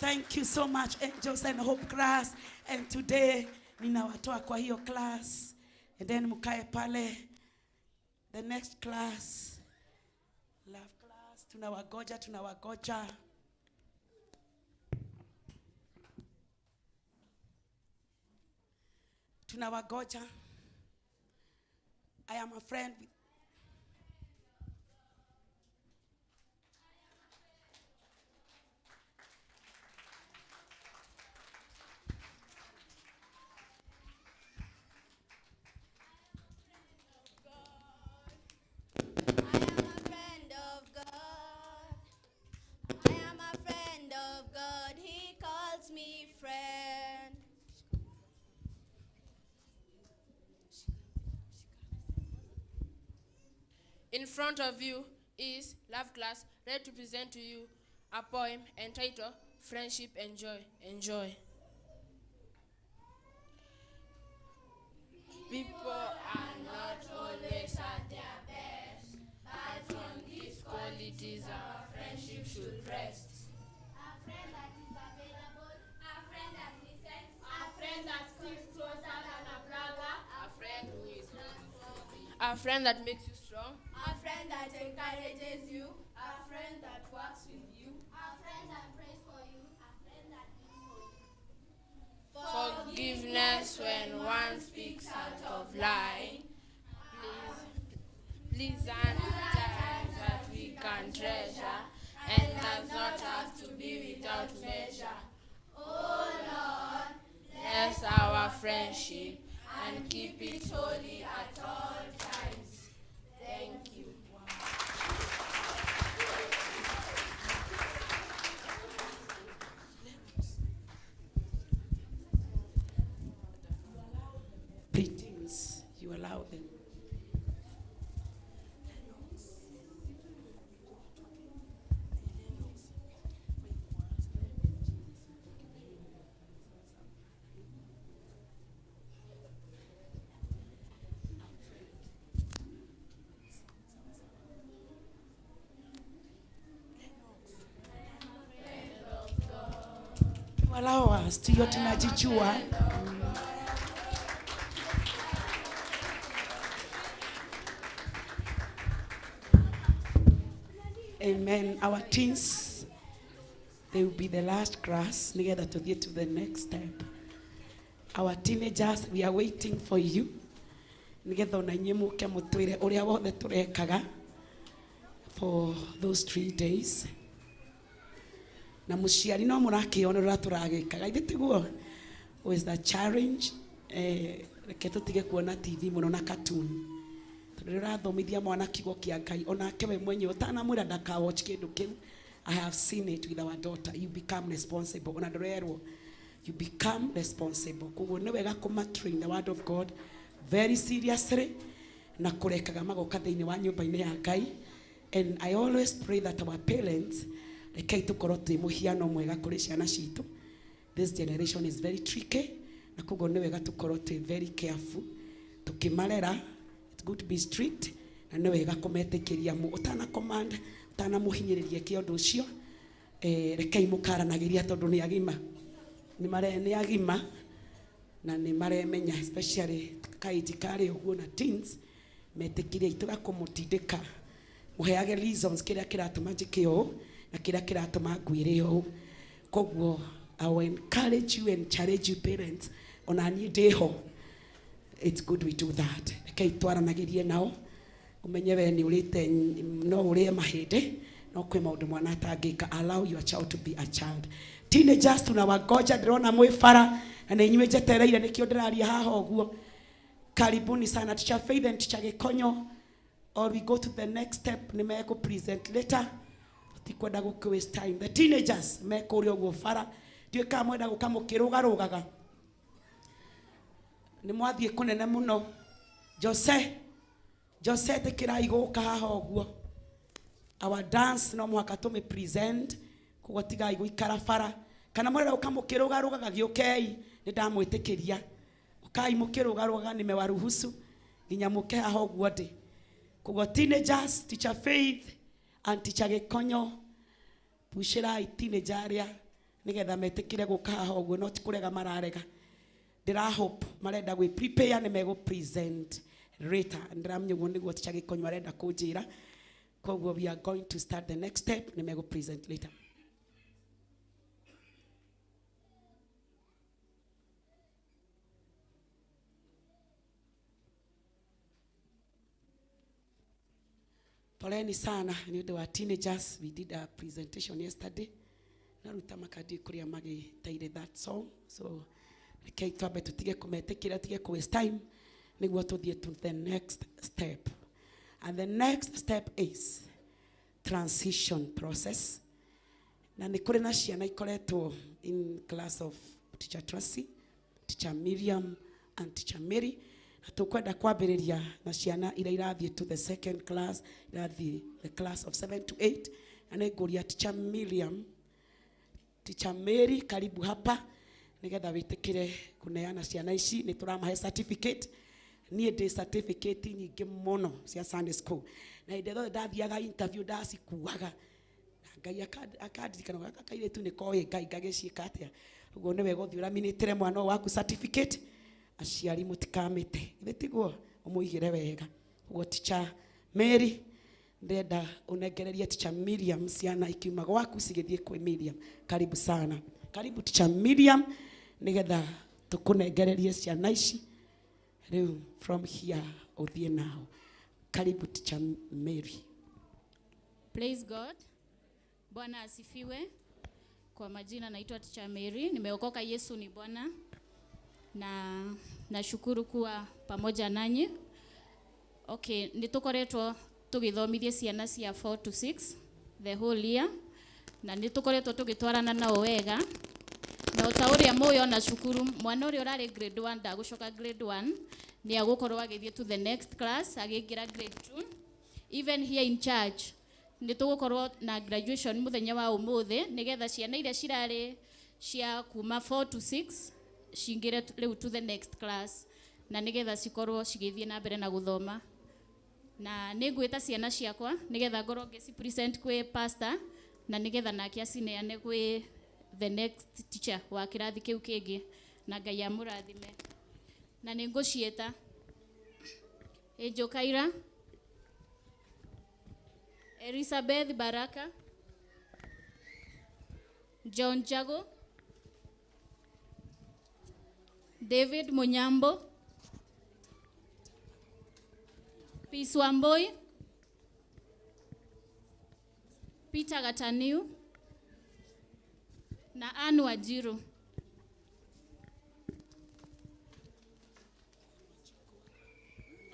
Thank you so much, Angels and Hope class. And today, ninawatoa kwa hiyo class. And then mkae pale. The next class, love class. Tunawagoja, tunawagoja. Tunawagoja. I am a friend with I am a friend of God. I am a friend of God. He calls me friend. In front of you is Love Class, ready to present to you a poem entitled Friendship and Joy. Enjoy. People are not always at their best, but on these qualities our friendship should rest. A friend that is available, a friend that listens, a friend that sticks closer than a brother, A friend who is trustworthy, a friend that makes you strong, A friend that encourages you. A friend that works with you. a friend that prays for you, a friend that lives for you. Forgiveness when one speaks out of line. Please, pleasant times that we can treasure, and does not have to be without measure. Oh Lord, bless our friendship and keep it holy at all times. Thank you. Preteens, you allow them. You allow us tuyo tunajijua. Amen. Our teens, they will be the last class together to get to the next step. Our teenagers, we are waiting for you. Nigetha ona inyuĩ mũke mũtwĩre ũrĩa wothe tũrekaga for those 3 days. Na mũciari no mũrakĩona ũrĩa tũragĩkaga ithe tiguo was the challenge. Reke tũtige kuona TV mũno na cartoon, tondũ rĩrĩa ũrathomithia mwana kiugo kĩa Ngai, onake we mwenyewe ũtanamwĩra ndaka watch kĩndũ kĩu. I have seen it with our daughter. You become responsible. Ona ndũrerwo, you become responsible. Koguo nĩ wega kũmatrain the word of God very seriously na kũrekaga magoka thĩinĩ wa nyũmba-inĩ ya Ngai. And I always pray that our parents, rekei tũkorwo twĩ mũhiano mwega kũrĩ ciana citũ. This generation is very tricky, na koguo nĩ wega tũkorwo twĩ very careful tũkĩmarera. It's good to be strict, na nĩ wega kũmetĩkĩria mu ũtana command, ũtanamũhinyĩrĩria kĩ ũndũ ũcio. Rekei mũkaranagĩria, tondũ nĩ agima, nĩ mare nĩ agima na nĩ maremenya, especially kaiji karĩ ũguo na teens. Metĩkĩrie itũga kũmũtindĩka, mũheage reasons kĩrĩa kĩratũma njĩke ũũ na kĩrĩa kĩratũma ngwĩre ũũ. Koguo I will encourage you and challenge you parents, ona niĩ ndĩho, it's good we do that. Rekei twaranagĩrie nao, ũmenye we nĩ ũrĩte, no ũrĩe mahĩndĩ, No kwĩ maũndũ mwana atangĩka. Allow your child to be a child. Teenagers tunawagoja, ndĩrona mwĩ bara na nĩ inyuĩ njetereire, nĩkĩo ndĩraria haha ũguo. Karibuni sana Teacher Faith and Teacher Gikonyo, or we go to the next step, nĩ mekũ present later. Tikwenda gũkĩ waste time. The teenagers mekũrĩa ũguo bara, ndiũĩ kana mwenda gũka mũkĩrũgarũgaga, nĩ mwathiĩ kũnene mũno. Jose, Jose, tĩkĩrai gũka haha ũguo. Our dance no mũhaka tũmĩ present, koguo tigai gũikara bara. Kana mwenda gũka mũkĩrũgarũgaga, gĩũkei, nĩ ndamwĩtĩkĩria. Ũkai mũkĩrũgarũgaga, nimewaruhusu nginya mũke haha ũguo ndĩ. Koguo teenagers, Teacher Faith and Teacher Gikonyo, pushĩrai teenager arĩa nĩgetha metĩkĩre gũka haha ũguo, no ti kũrega mararega. Ndĩra hope marenda gwĩ prepare, nĩ megũ present later. Ndĩramenya ũguo nĩguo Teacher Gikonyo arenda kũnjĩra. Koguo we are going to start the next step, nĩ megũ present later. Poleni sana nĩ ũndũ wa teenagers. We did a presentation yesterday, na rĩu ta makandi kũrĩa magĩteire that song, so rekei twambe tũtige kũmetĩkĩra, tige kũ waste time nĩguo tũthiĩ to the next step. And the next step is transition process. Na nĩ kũrĩ na ciana ikoretwo in class of Teacher Tracy, Teacher Miriam and Teacher Mary, na tũkwenda kwambĩrĩria na ciana iria irathiĩ to the second class, irathiĩ the class of 7 to 8. Na nĩ ngũria Teacher Miriam, Teacher Mary, karibu hapa nigetha wĩtĩkĩre kũneana ciana ici. Nĩ tũramahe certificate. Niĩ ndĩ certificate nyingĩ mũno cia Sunday school, na hĩndĩ ĩrĩa ndathiaga interview ndacikuaga, na Ngai akandirikana gaka kairĩtu nĩ koĩ Ngai ngagĩciĩka atĩa. Ũguo nĩ wega ũthiĩ ũraminĩtĩre mwana ũyũ waku certificate. Aciari mũtikamĩte, githĩ tiguo? Ũmũigĩre wega. Ũguo Teacher Mary, ndĩrenda ũnengererie Teacher Miriam ciana ikiuma gwaku cigĩthiĩ kwĩ Miriam. Karibu sana, karibu Teacher Miriam, nĩgetha tũkũnengererie ciana ici rĩu from here ũthiĩ nao. Karibu Teacher Mary. Praise God. Bwana asifiwe. Kwa majina naitwa Teacher Mary, nimeokoka, Yesu ni Bwana. Na nashukuru kuwa pamoja nanyi. Okay, nitukoretwo tugithomithia ciana cia 4 to 6 the whole year, na nitukoretwo tugitwarana nao wega. Na ota ũrĩa mũĩ ona cukuru, mwana ũrĩa ũrarĩ grade 1 ndagũcoka grade 1, nĩ agũkorwo agĩthiĩ to the next class, agĩingĩra grade 2. Even here in church nĩ tũgũkorwo na graduation mũthenya wa ũmũthĩ, nĩgetha ciana iria cirarĩ cia kuma 4 to 6 cingĩre rĩu to the next class, na nĩgetha cikorwo cigĩthiĩ na mbere na gũthoma. Na nĩ ngwĩta ciana ciakwa nĩgetha ngorwo ngĩci present kwĩ pastor, na nĩgetha nake acineane kwĩ the next teacher wa kĩrathi kĩu kĩngĩ, na Ngai amũrathime. Na nĩ ngũciĩta Angel Kaira, Elizabeth Baraka, John Jago, David Munyambo, Peace Wamboi, Peter Gataniu na Anne Wanjiru.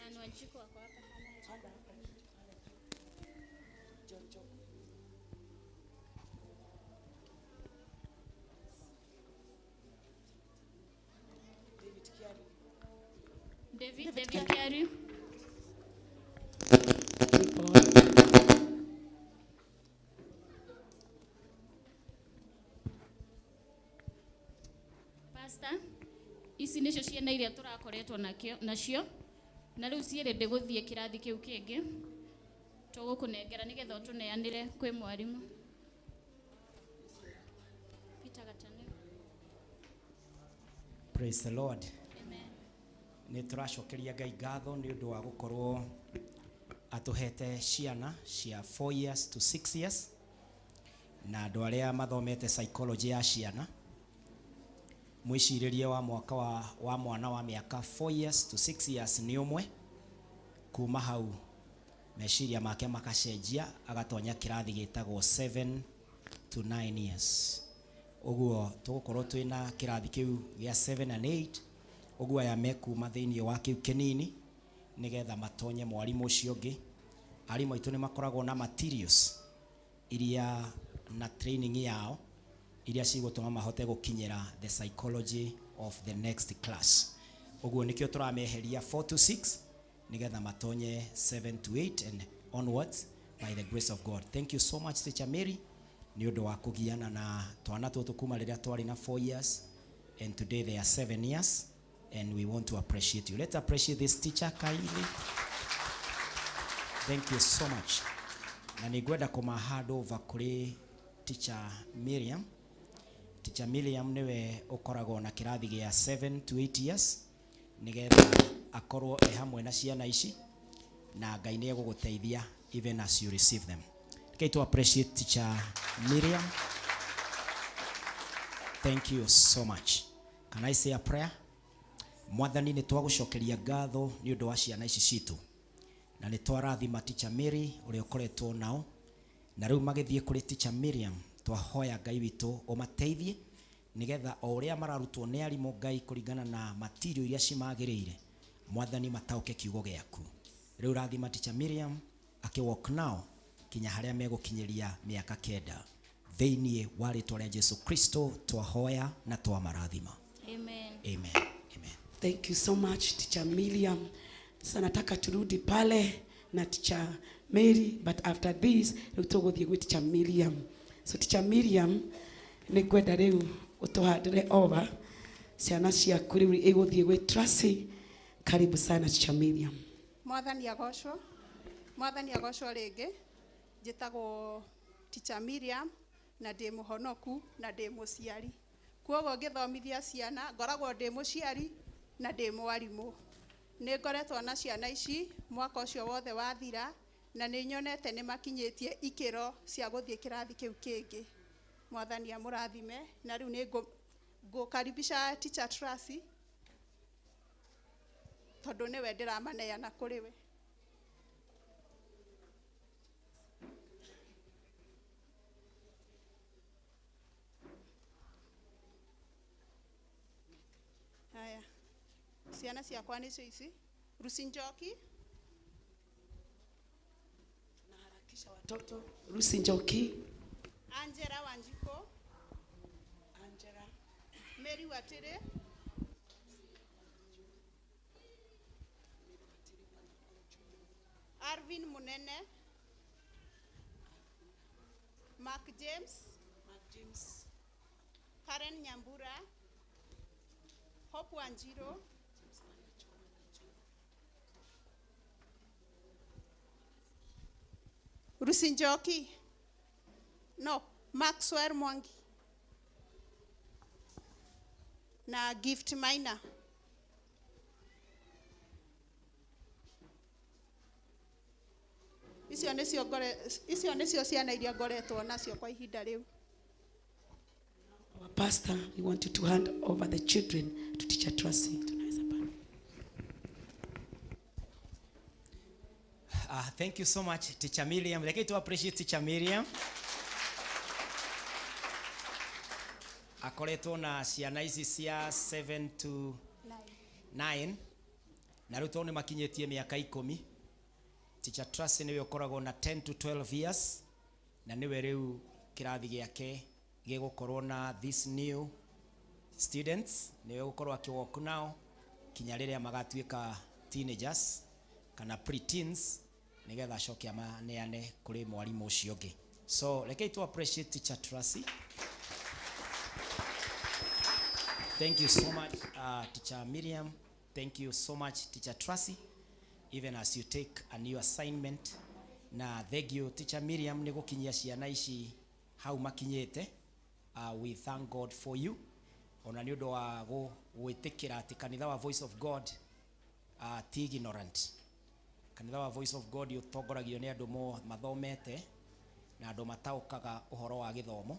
Anne Wanjiru ako hapa. David Kiari. Pastor, ici nicio ciana iria tũrakoretwo nacio, na rĩu ciĩrĩ ndĩgũthiĩ kĩrathi kĩu kĩngĩ, tũgũkũnengera nĩgetha ũtũneanĩre kwĩ mwarimũ. Peter Gataniu. Praise the Lord. Nĩ tũracokeria Ngai ngatho nĩ ũndũ wa gũkorwo atũhete ciana cia 4 years to 6 years, na andũ arĩa mathomete psychology ya ciana, mwĩcirĩrie wa mwaka wa mwana wa mĩaka 4 years to 6 years nĩ ũmwe kuma hau Meciria make makacenjia agatonya kĩrathi gĩtagwo 7 to 9 years. Ũguo tũgũkorwo twĩna kĩrathi kĩu gĩa 7 and 8, ũguo aya mekuma thĩinĩ wa kĩu kĩnini nĩgetha matonye mwarimũ ũcio ũngĩ. Arimũ aitũ nĩ makoragwo na materials iria na training yao iria cigũtũma mahote gũkinyĩra the psychology of the next class. Ũguo nĩkĩo tũrameheria 4 to 6 nĩgetha matonye 7 to 8 and onwards by the grace of God. Thank you so much, Teacher Mary, nĩ ũndũ wa kũgiana na twana tũtũ kuma rĩrĩa twarĩ na 4 years and today they are 7 years, and we want to appreciate you. Let's appreciate this teacher kindly. Thank you so much. Na nĩngwenda kũma hand over kũrĩ Teacher Miriam. Teacher Miriam nĩwe ũkoragwo na kĩrathi gĩa 7 to 8 years nĩgetha akorwo e hamwe na ciana ici, na Ngai nĩ egũgũteithia even as you receive them. Okay, to appreciate Teacher Miriam. Thank you so much. Can I say a prayer? Mwathani, nĩ twagũcokeria ngatho nĩ ũndũ wa ciana ici citũ, na nĩ twarathima Teacher Mary ũrĩa ũkoretwo nao, na rĩu magĩthiĩ kũrĩ Teacher Miriam. Twahoya Ngai witũ ũmateithie nĩgetha o ũrĩa mararutwo nĩ arimũ Ngai kũringana na material iria cimagĩrĩire, Mwathani mataũke kiugo gĩaku. Rĩu rathima Teacher Miriam akĩwalk nao kinya harĩa megũkinyĩria mĩaka 9. Thĩinĩ wa rĩtwa rĩa Jesu Kristo twahoya na twamarathima. Amen. Amen. Amen. Thank you so much, Teacher Miriam. Sasa nataka turudi pale na Teacher Mary, but after this rĩu tũgũthiĩ gwĩ Teacher Miriam. So Teacher Miriam, nĩ ngwenda rĩu ũtũhandĩre over ciana ciaku rĩu igũthiĩ gwĩ Tracy. Karibu sana, Teacher Miriam. Mwathani agocwo. Mwathani agocwo rĩngĩ. Njĩtagwo Teacher Miriam na ndĩ mũhonoku na ndĩ mũciari. Kuoguo ngĩthomithia ciana ngoragwo ndĩ mũciari na ndĩ mwarimũ. Nĩ ngoretwo na ciana ici mwaka ũcio wothe wathira, na nĩ nyonete nĩ makinyĩtie ikĩro cia gũthiĩ kĩrathi kĩu kĩngĩ. Mwathani amũrathime. Na rĩu nĩ ngũkaribisha Teacher Tracy tondũ nĩwe ndĩramaneana kũrĩ we. Haya, ciana ciakwa nĩcio ici. Lucy Njoki. Naharakisha watoto. Lucy Njoki. Angela Wanjiko. Angela. Mary Watire. Arvin Munene. Mark James. Mark James. Karen Nyambura. Hope Wanjiro. Lucy Njoki. No, Maxwell Mwangi. Na Gift Minor. Icio nĩcio ngore, icio nĩcio ciana iria ngoretwo nacio kwa ihinda rĩu. Our pastor, we want you to hand over the children to Teacher Tracy. Tunaweza pale. Thank you so much, Teacher Miriam. Like to appreciate Teacher Miriam. Akoretwo na ciana ici cia 7 to 9 na rĩu tondũ nĩ makinyĩtie mĩaka 10. Teacher Tracy nĩwe ũkoragwo na 10 to 12 years, na nĩwe rĩu kĩrathi gĩake gĩgũkorwo na this new students, nĩwe ũgũkorwo akĩwalk nao kinya rĩrĩa magatuĩka teenagers kana pre-teens, nĩgetha acoke amaneane kũrĩ mwarimũ ũcio ũngĩ. So rekei tu appreciate Teacher Tracy. Thank you so much, Teacher Miriam. Thank you so much, Teacher Tracy. Even as you take a new assignment. Na thank you, Teacher Miriam, nĩ gũkinyia ciana ici hau makinyĩte. We thank God for you. Ona nĩ ũndũ wa gwĩtĩkĩra atĩ kanitha wa Voice of God ti ignorant. Kanitha wa Voice of God ũtongoragio nĩ andũ mathomete na andũ mataũkaga ũhoro wa gĩthomo.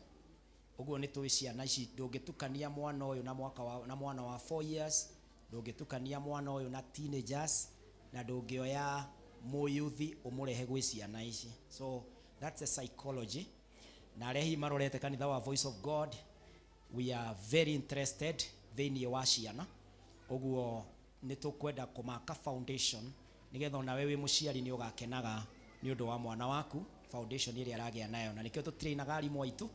Ũguo nĩ tũĩ ciana ici, ndũngĩtukania mwana ũyũ na mwaka wa, na mwana wa 4 years, ndũngĩtukania mwana ũyũ na teenagers, na ndũngĩoya Mũyuthi ũmũrehe gwĩ ciana ici. So that's a psychology. Na arĩa hihi marorete kanitha wa Voice of God, we are very interested thĩinĩ wa ciana. Ũguo nĩ tũkwenda kũmaka foundation nĩgetha onawe wĩ mũciari nĩ ũgakenaga nĩ ũndũ wa mwana waku foundation ĩrĩa aragĩa nayo. Na nĩkĩo tũtrainaga arimũ aitũ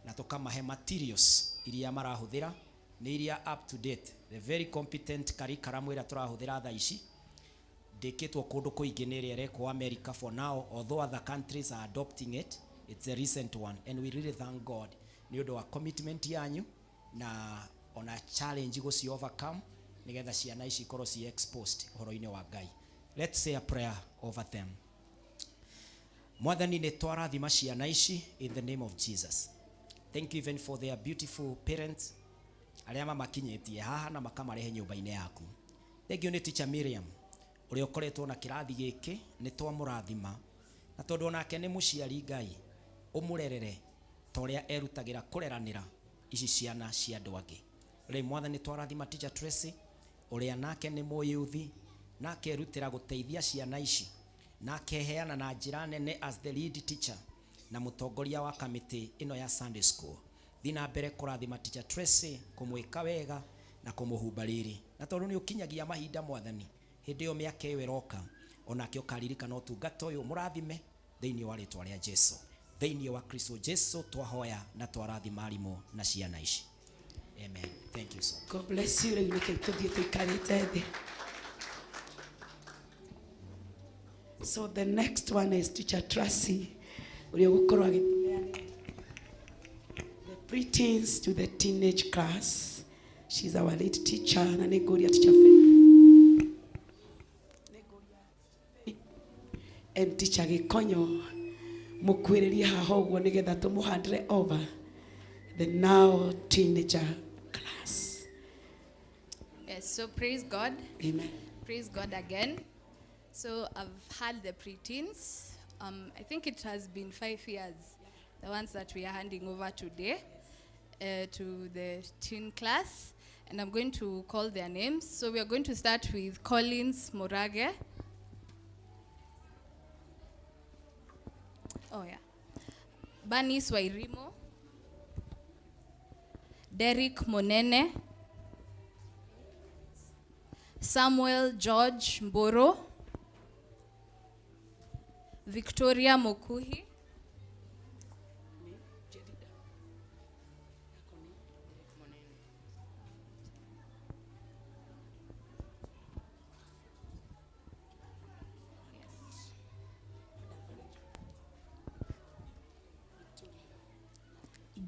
na tũkamahe materials iria marahũthĩra nĩ iria up to date, the very competent curriculum ĩrĩa tũrahũthĩra thaa ici ndĩkĩtwo kũndũ kũingĩ nĩ ĩrĩa ĩrekwo America for now, although other countries are adopting it. It's a recent one, and we really thank God nĩ ũndũ wa commitment yanyu na ona challenge gũci overcome nĩgetha ciana ici ikorwo ci exposed ũhoro-inĩ wa Ngai. Let's say a prayer over them. Mwathani, nĩ twarathima ciana ici in the name of Jesus. Thank you even for their beautiful parents arĩa mamakinyĩtie haha na makamarehe nyũmba-inĩ yaku. Thank you nĩ teacher Miriam ũrĩa ũkoretwo na kĩrathi gĩkĩ, nĩ twamũrathima na tondũ onake nĩ mũciari, Ngai ũmũrerere ta ũrĩa erutagĩra kũreranĩra ici ciana cia andũ angĩ. Rĩu Mwathani, twarathima teacher Tracy ũrĩa nake nĩ mũyuthi na akerutĩra gũteithia ciana ici na akeheana na njĩra nene as the lead teacher na mũtongoria wa kamĩtĩ ĩno ya Sunday school. Thiĩ na mbere kũrathima teacher Tracy, kũmwĩka wega na kũmũhumba riri, na tondũ nĩ ũkinyagia mahinda, Mwathani, hĩndĩ ĩyo mĩaka ĩyo ĩroka onake ũkaririkana ũtungata ũyũ, mũrathime thĩinĩ wa rĩtwa rĩa Jesu. Thĩinĩ wa Kristo Jesu twahoya na twarathima arimũ na ciana ici. Amen. Thank you so much. God bless you. Rĩu nĩkĩo tũthiĩ tũikarĩte thĩ. So the next one is teacher Tracy ũrĩa ũgũkorwo agĩtũneanĩra the preteens to the teenage class. She's our lead teacher, na nĩ ngũria teacher Faith and teacher Gĩkonyo mũkuĩrĩrie haha ũguo nĩgetha tũmũhandre over the now teenager class. Yes, so praise God. Amen. Praise God again. So I've had the preteens. I think it has been 5 years, the ones that we are handing over today to the teen class. And I'm going to call their names. So we are going to start with Collins Morage. Oh, yeah. Banis Wairimo. Derek Monene. Samuel George Mboro, Victoria Mokuhi,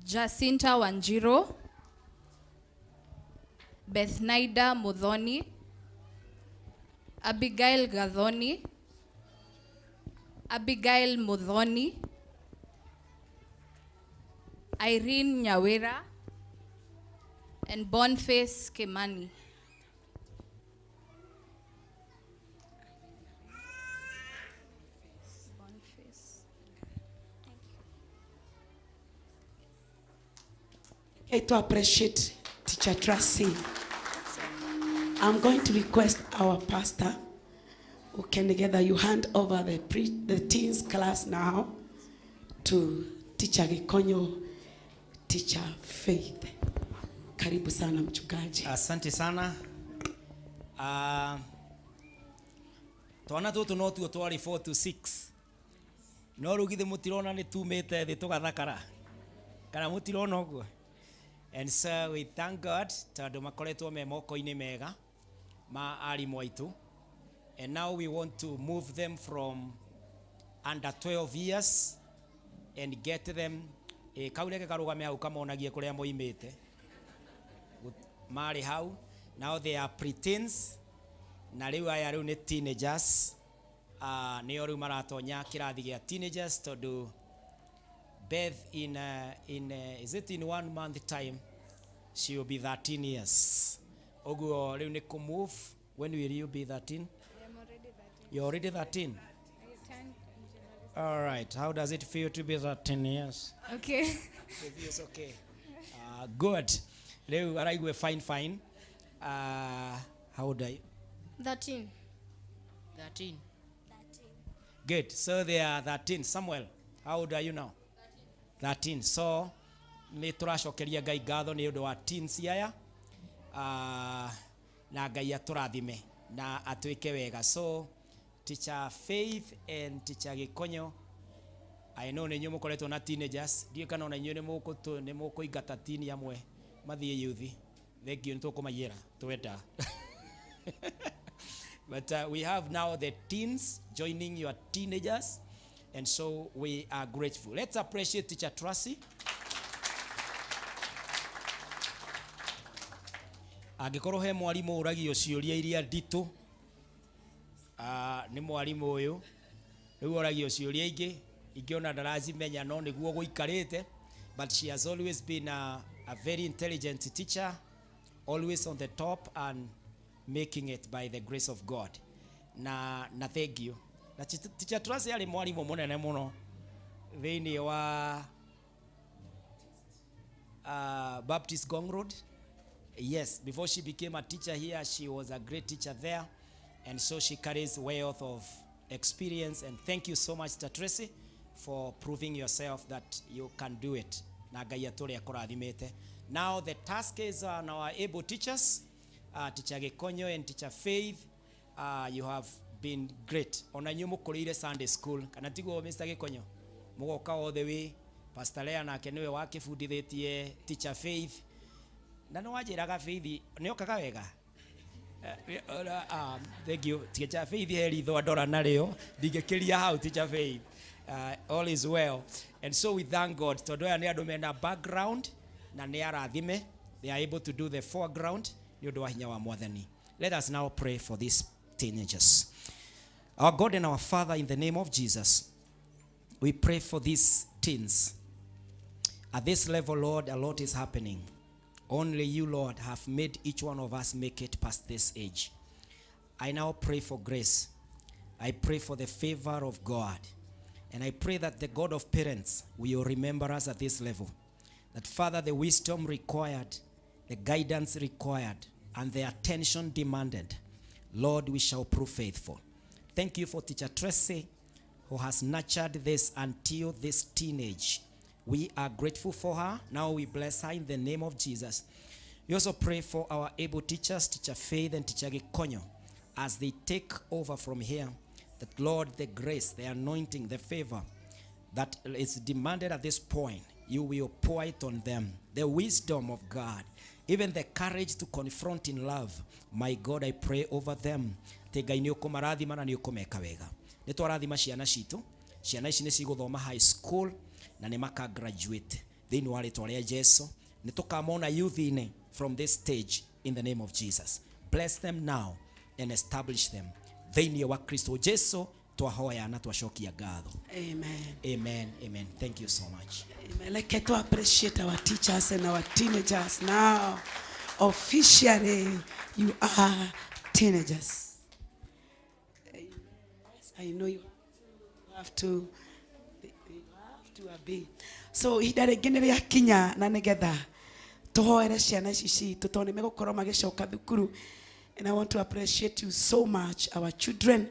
Jacinta Wanjiro, Bethnaida Muthoni, Abigail Gathoni, Abigail Muthoni, Irene Nyawira, and Boniface Kimani. Boniface. Okay, to appreciate Teacher Tracy. I'm going to request our pastor who can together you hand over the teens class now to Teacher Gikonyo, Teacher Faith. Karibu sana, mchungaji. Asante sana. Twana tũtũ no tuo twarĩ 4 to 6, no rĩu githĩ mũtirona nĩ tumĩte thĩ tũgathakara, kana mũtirona ũguo? And so we thank God tondũ makoretwo me moko-inĩ mega ma arimũ aitũ, and now we want to move them from under 12 years and get them kau reke karũgame hau kamonagie kũrĩa moimĩte. Marĩ hau, now they are preteens, na rĩu aya rĩu nĩ teenagers. Nĩo rĩu maratonya kĩrathi gĩa teenagers tondũ Beth in is it in one month time she will be 13 years. Ũguo rĩu nĩ kũ move. When will you be 13? I'm already 13. You're already 13? I turned in January. All right, how does it feel to be 13 years? Okay. It feels okay. Good. Rĩu araigue fine fine. How old are you? 13. 13. Good. So they are 13. Samuel, how old are you now? 13. So nä tå racokeria Ngai ngatho nä å ndå wa teens aya. Na Ngai atũrathime na atwĩke wega. So Teacher Faith and Teacher Gĩkonyo, I know nä inyuĩ mũkoretwo na teenagers, ndiũĩ kana ona inyuĩ nĩ mũkũingata teen amwe mathiĩ youth. Thank you, nĩ tũkũmaiyĩra twenda. But we have now the teens joining your teenagers, and so we are grateful. Let's appreciate Teacher Tracy. Angĩkorwo he mwarimũ ũragio ciũria iria nditũ, nĩ mwarimũ ũyũ. Rĩu oragio ciũria ingĩ ingĩ ona ndaracimenya, no nĩguo gũikarĩte. But she has always been a very intelligent teacher, always on the top and making it by the grace of God. Na thank you. Na Teacher Tracy arĩ mwarimũ mũnene mũno thĩinĩ wa Baptist Gong Road. Yes, before she became a teacher here, she was a great teacher there. And so she carries wealth of experience. And thank you so much, Teacher Tracy, for proving yourself that you can do it. Na Ngai atũre akũrathimĩte. Now the task is on our able teachers, Teacher Gikonyo and Teacher Faith. You have been great. Ona inyuĩ mũkũrĩire Sunday school. Kana tiguo, Mr. Gikonyo? Mũgoka all the way. Pastor Lea nake nĩwe wakĩbundithĩtie Teacher Faith. Na nĩ wanjĩraga Faith nĩ okaga wega. Thank you. Teacher Faith he ritho ndora narĩo. Ndingĩkĩria hau, Teacher Faith. All is well. And so we thank God. Tondũ aya nĩ andũ mena background na nĩ arathime. They are able to do the foreground nĩ ũndũ wa hinya wa Mwathani. Let us now pray for these teenagers. Our God and our Father, in the name of Jesus, we pray for these teens. At this level, Lord, a lot is happening. Only you, Lord, have made each one of us make it past this age. I now pray for grace. I pray for the favor of God. And I pray that the God of parents will remember us at this level. That, Father, the wisdom required, the guidance required, and the attention demanded, Lord, we shall prove faithful. Thank you for Teacher Tracy, who has nurtured this until this teenage. We are grateful for her. Now we bless her in the name of Jesus. We also pray for our able teachers, Teacher Faith and Teacher Gikonyo, as they take over from here, that, Lord, the grace, the anointing, the favor that is demanded at this point, you will pour it on them. The wisdom of God, even the courage to confront in love. My God, I pray over them. Atĩ Ngai nĩ ũkũmarathima na nĩ ũkũmeka wega. Nĩ twarathima ciana citũ. Ciana ici nĩ cigũthoma high school na nĩ maka graduate thĩinĩ wa rĩtwa rĩa Jesu. Nĩ tũkamona youth-inĩ from this stage in the name of Jesus. Bless them now and establish them thĩinĩ wa Kristo Jesu. Twahoya na twacokia ngatho. Amen. Amen, amen. Thank you so much. Amen. Like to appreciate our teachers and our teenagers now. Officially, you are teenagers. Yes, I know you have to obey. So ihinda rĩngĩ nĩ rĩakinya na nĩgetha tũhoere ciana ici citũ tondũ nĩ megũkorwo magĩcoka thukuru. And I want to appreciate you so much, our children,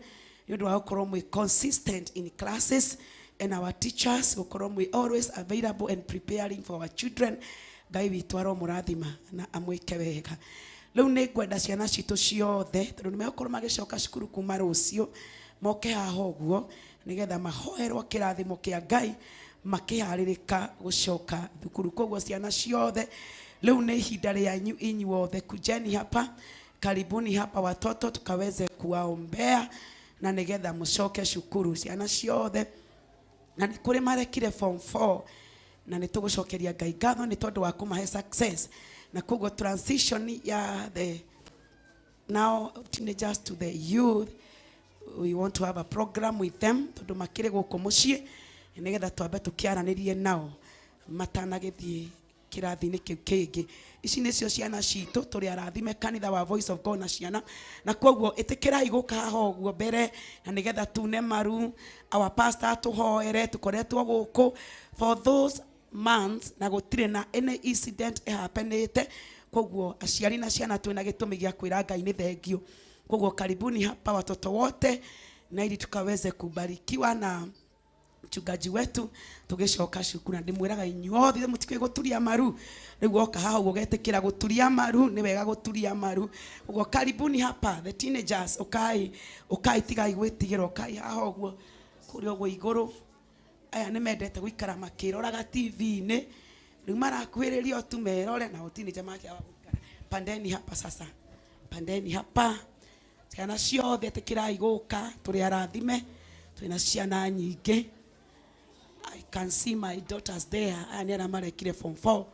nĩ ũndũ wa gũkorwo mwĩ consistent in classes, and our teachers gũkorwo mwĩ always available and preparing for our children. Ngai witũ aromũrathima na amwĩke wega. Rĩu nĩ ngwenda ciana citũ ciothe, tondũ nĩ megũkorwo magĩcoka cukuru kuma rũciũ, moke haha ũguo nĩgetha mahoerwo kĩrathimo kĩa Ngai makĩharĩrĩka gũcoka thukuru. Koguo ciana ciothe, rĩu nĩ ihinda rĩanyu inyuothe. Kujeni hapa, karibuni hapa watoto, tukaweze kuwaombea na nĩgetha mũcoke cukuru ciana ciothe. Na nĩ kũrĩ marekire form 4, na nĩ tũgũcokeria Ngai ngatho nĩ tondũ wa kũmahe success. Na koguo transition ya the now teenagers to the youth, we want to have a program with them tondũ makĩrĩ gũkũ mũciĩ, nĩgetha twambe tũkĩaranĩrie nao matanagĩthiĩ kĩrathi-inĩ kĩu kĩngĩ. Ici nĩcio ciana citũ. Tũrĩ arathime kanitha wa Voice of God na ciana, na koguo ĩtĩkĩrai gũka haha ũguo mbere na nĩgetha tune maru, our pastor atũhoere. Tũkoretwo gũkũ for those months na gũtirĩ na any incident ĩhapenĩte. Koguo aciari na ciana twĩna gĩtũmi gĩa kwĩra Ngai nĩ thengio. Koguo karibuni hapa watoto wote. Na ili tukaweze kubarikiwa na mchungaji wetu tugicoka cukuru. Na ndimwiraga inyuothe mutikwi guturia maru. Riu woka haha uguo getikira guturia maru, ni wega guturia maru. Uguo karibuni hapa the teenagers, ukai ukai, tigai gwitigira, ukai haha uguo kuria uguo iguru. Aya ni mendete guikara makiroraga TV-inĩ, riu marakuhĩrĩria o tu merore na teenager make guikara. Pandeni hapa sasa, pandeni hapa ciana ciothe, ĩtĩkĩrai gũka, tũrĩ arathime, twĩna ciana nyingĩ. I can see my daughters there. Aya nĩ arĩa marekire form 4.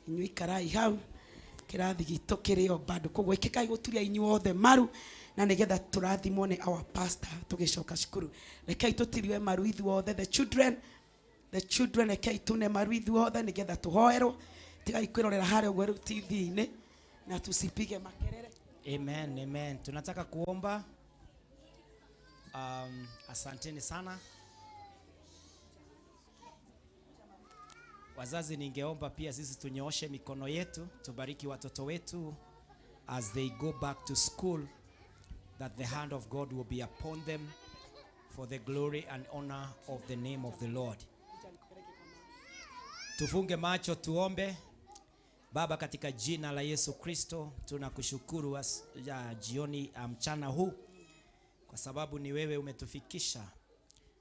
Inyuĩ ikarai hau, kĩrathi gitũ kĩrĩ o bado. Koguo ĩkĩkai gũturia inyuothe maru na nĩgetha tũrathimwo nĩ our pastor tũgĩcoka cukuru. Rekei tũtiriwe maru ithuothe, the children, the children, rekei tune maru ithuothe nĩgetha tũhoerwo. Tigai kwĩrorera harĩa ũguo rĩu TV-inĩ na tusipige makelele. Amen, amen. Tunataka kuomba. Asanteni sana. Wazazi, ningeomba pia sisi tunyooshe mikono yetu, tubariki watoto wetu as they go back to school, that the hand of God will be upon them for the glory and honor of the name of the Lord. Tufunge macho tuombe. Baba, katika jina la Yesu Kristo, tunakushukuru ya jioni ya mchana huu kwa sababu ni wewe umetufikisha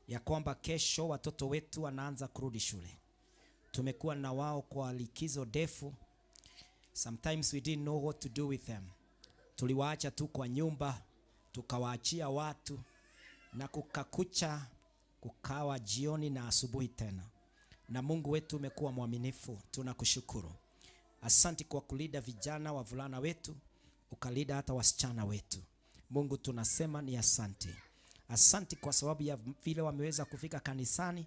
ya kwamba kesho watoto wetu wanaanza kurudi shule. Tumekuwa na wao kwa likizo ndefu. Sometimes we didn't know what to do with them. Tuliwaacha tu kwa nyumba, tukawaachia watu, na kukakucha, kukawa jioni na asubuhi tena. Na Mungu wetu umekuwa mwaminifu, tunakushukuru. Asante kwa kulinda vijana wavulana wetu, ukalinda hata wasichana wetu. Mungu tunasema ni asante. Asante kwa sababu ya vile wameweza kufika kanisani.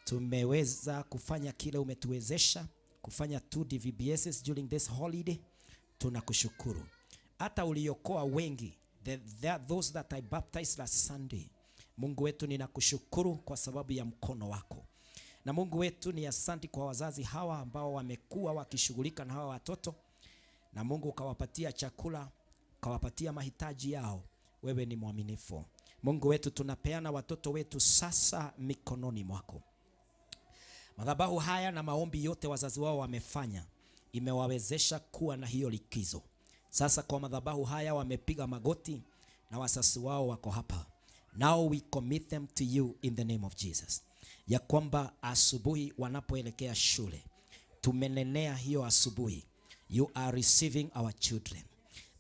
Tumeweza kufanya kile umetuwezesha kufanya 2 DVBSs during this holiday. Tunakushukuru. Hata uliokoa wengi, those that I baptized last Sunday. Mungu wetu ninakushukuru kwa sababu ya mkono wako. Na Mungu wetu ni asante kwa wazazi hawa ambao wamekuwa wakishughulika na hawa watoto. Na Mungu ukawapatia chakula, ukawapatia mahitaji yao. Wewe ni mwaminifu. Mungu wetu tunapeana watoto wetu sasa mikononi mwako. Madhabahu haya na maombi yote wazazi wao wamefanya imewawezesha kuwa na hiyo likizo. Sasa kwa madhabahu haya wamepiga magoti na wazazi wao wako hapa. Now we commit them to you in the name of Jesus. Ya kwamba asubuhi wanapoelekea shule, tumenenea hiyo asubuhi, you are receiving our children.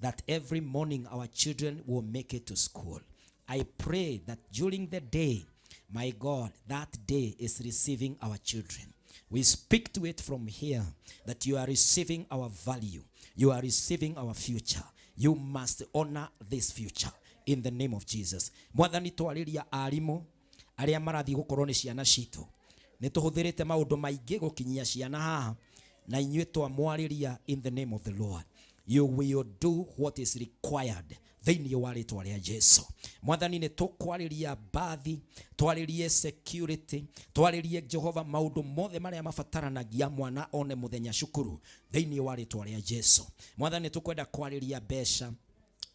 That every morning our children will make it to school. I pray that during the day, my God, that day is receiving our children. We speak to it from here that you are receiving our value. You are receiving our future. You must honor this future in the name of Jesus. Mwathani twariria arimu aria marathi gukorwo ni ciana citu. Ni tuhuthirite maundu maingi gukinyia ciana haha na inyuĩ twamwariria in the name of the Lord. You will do what is required thĩinĩ wa rĩtwa rĩa Jesu. Mwathani nĩ tũkwarĩria bathi, twarĩrie security, twarĩrie Jehova maũndũ mothe marĩa mabataranagia mwana one mũthenya cukuru thĩinĩ wa rĩtwa rĩa Jesu. Mwathani tũkwenda kwarĩria mbeca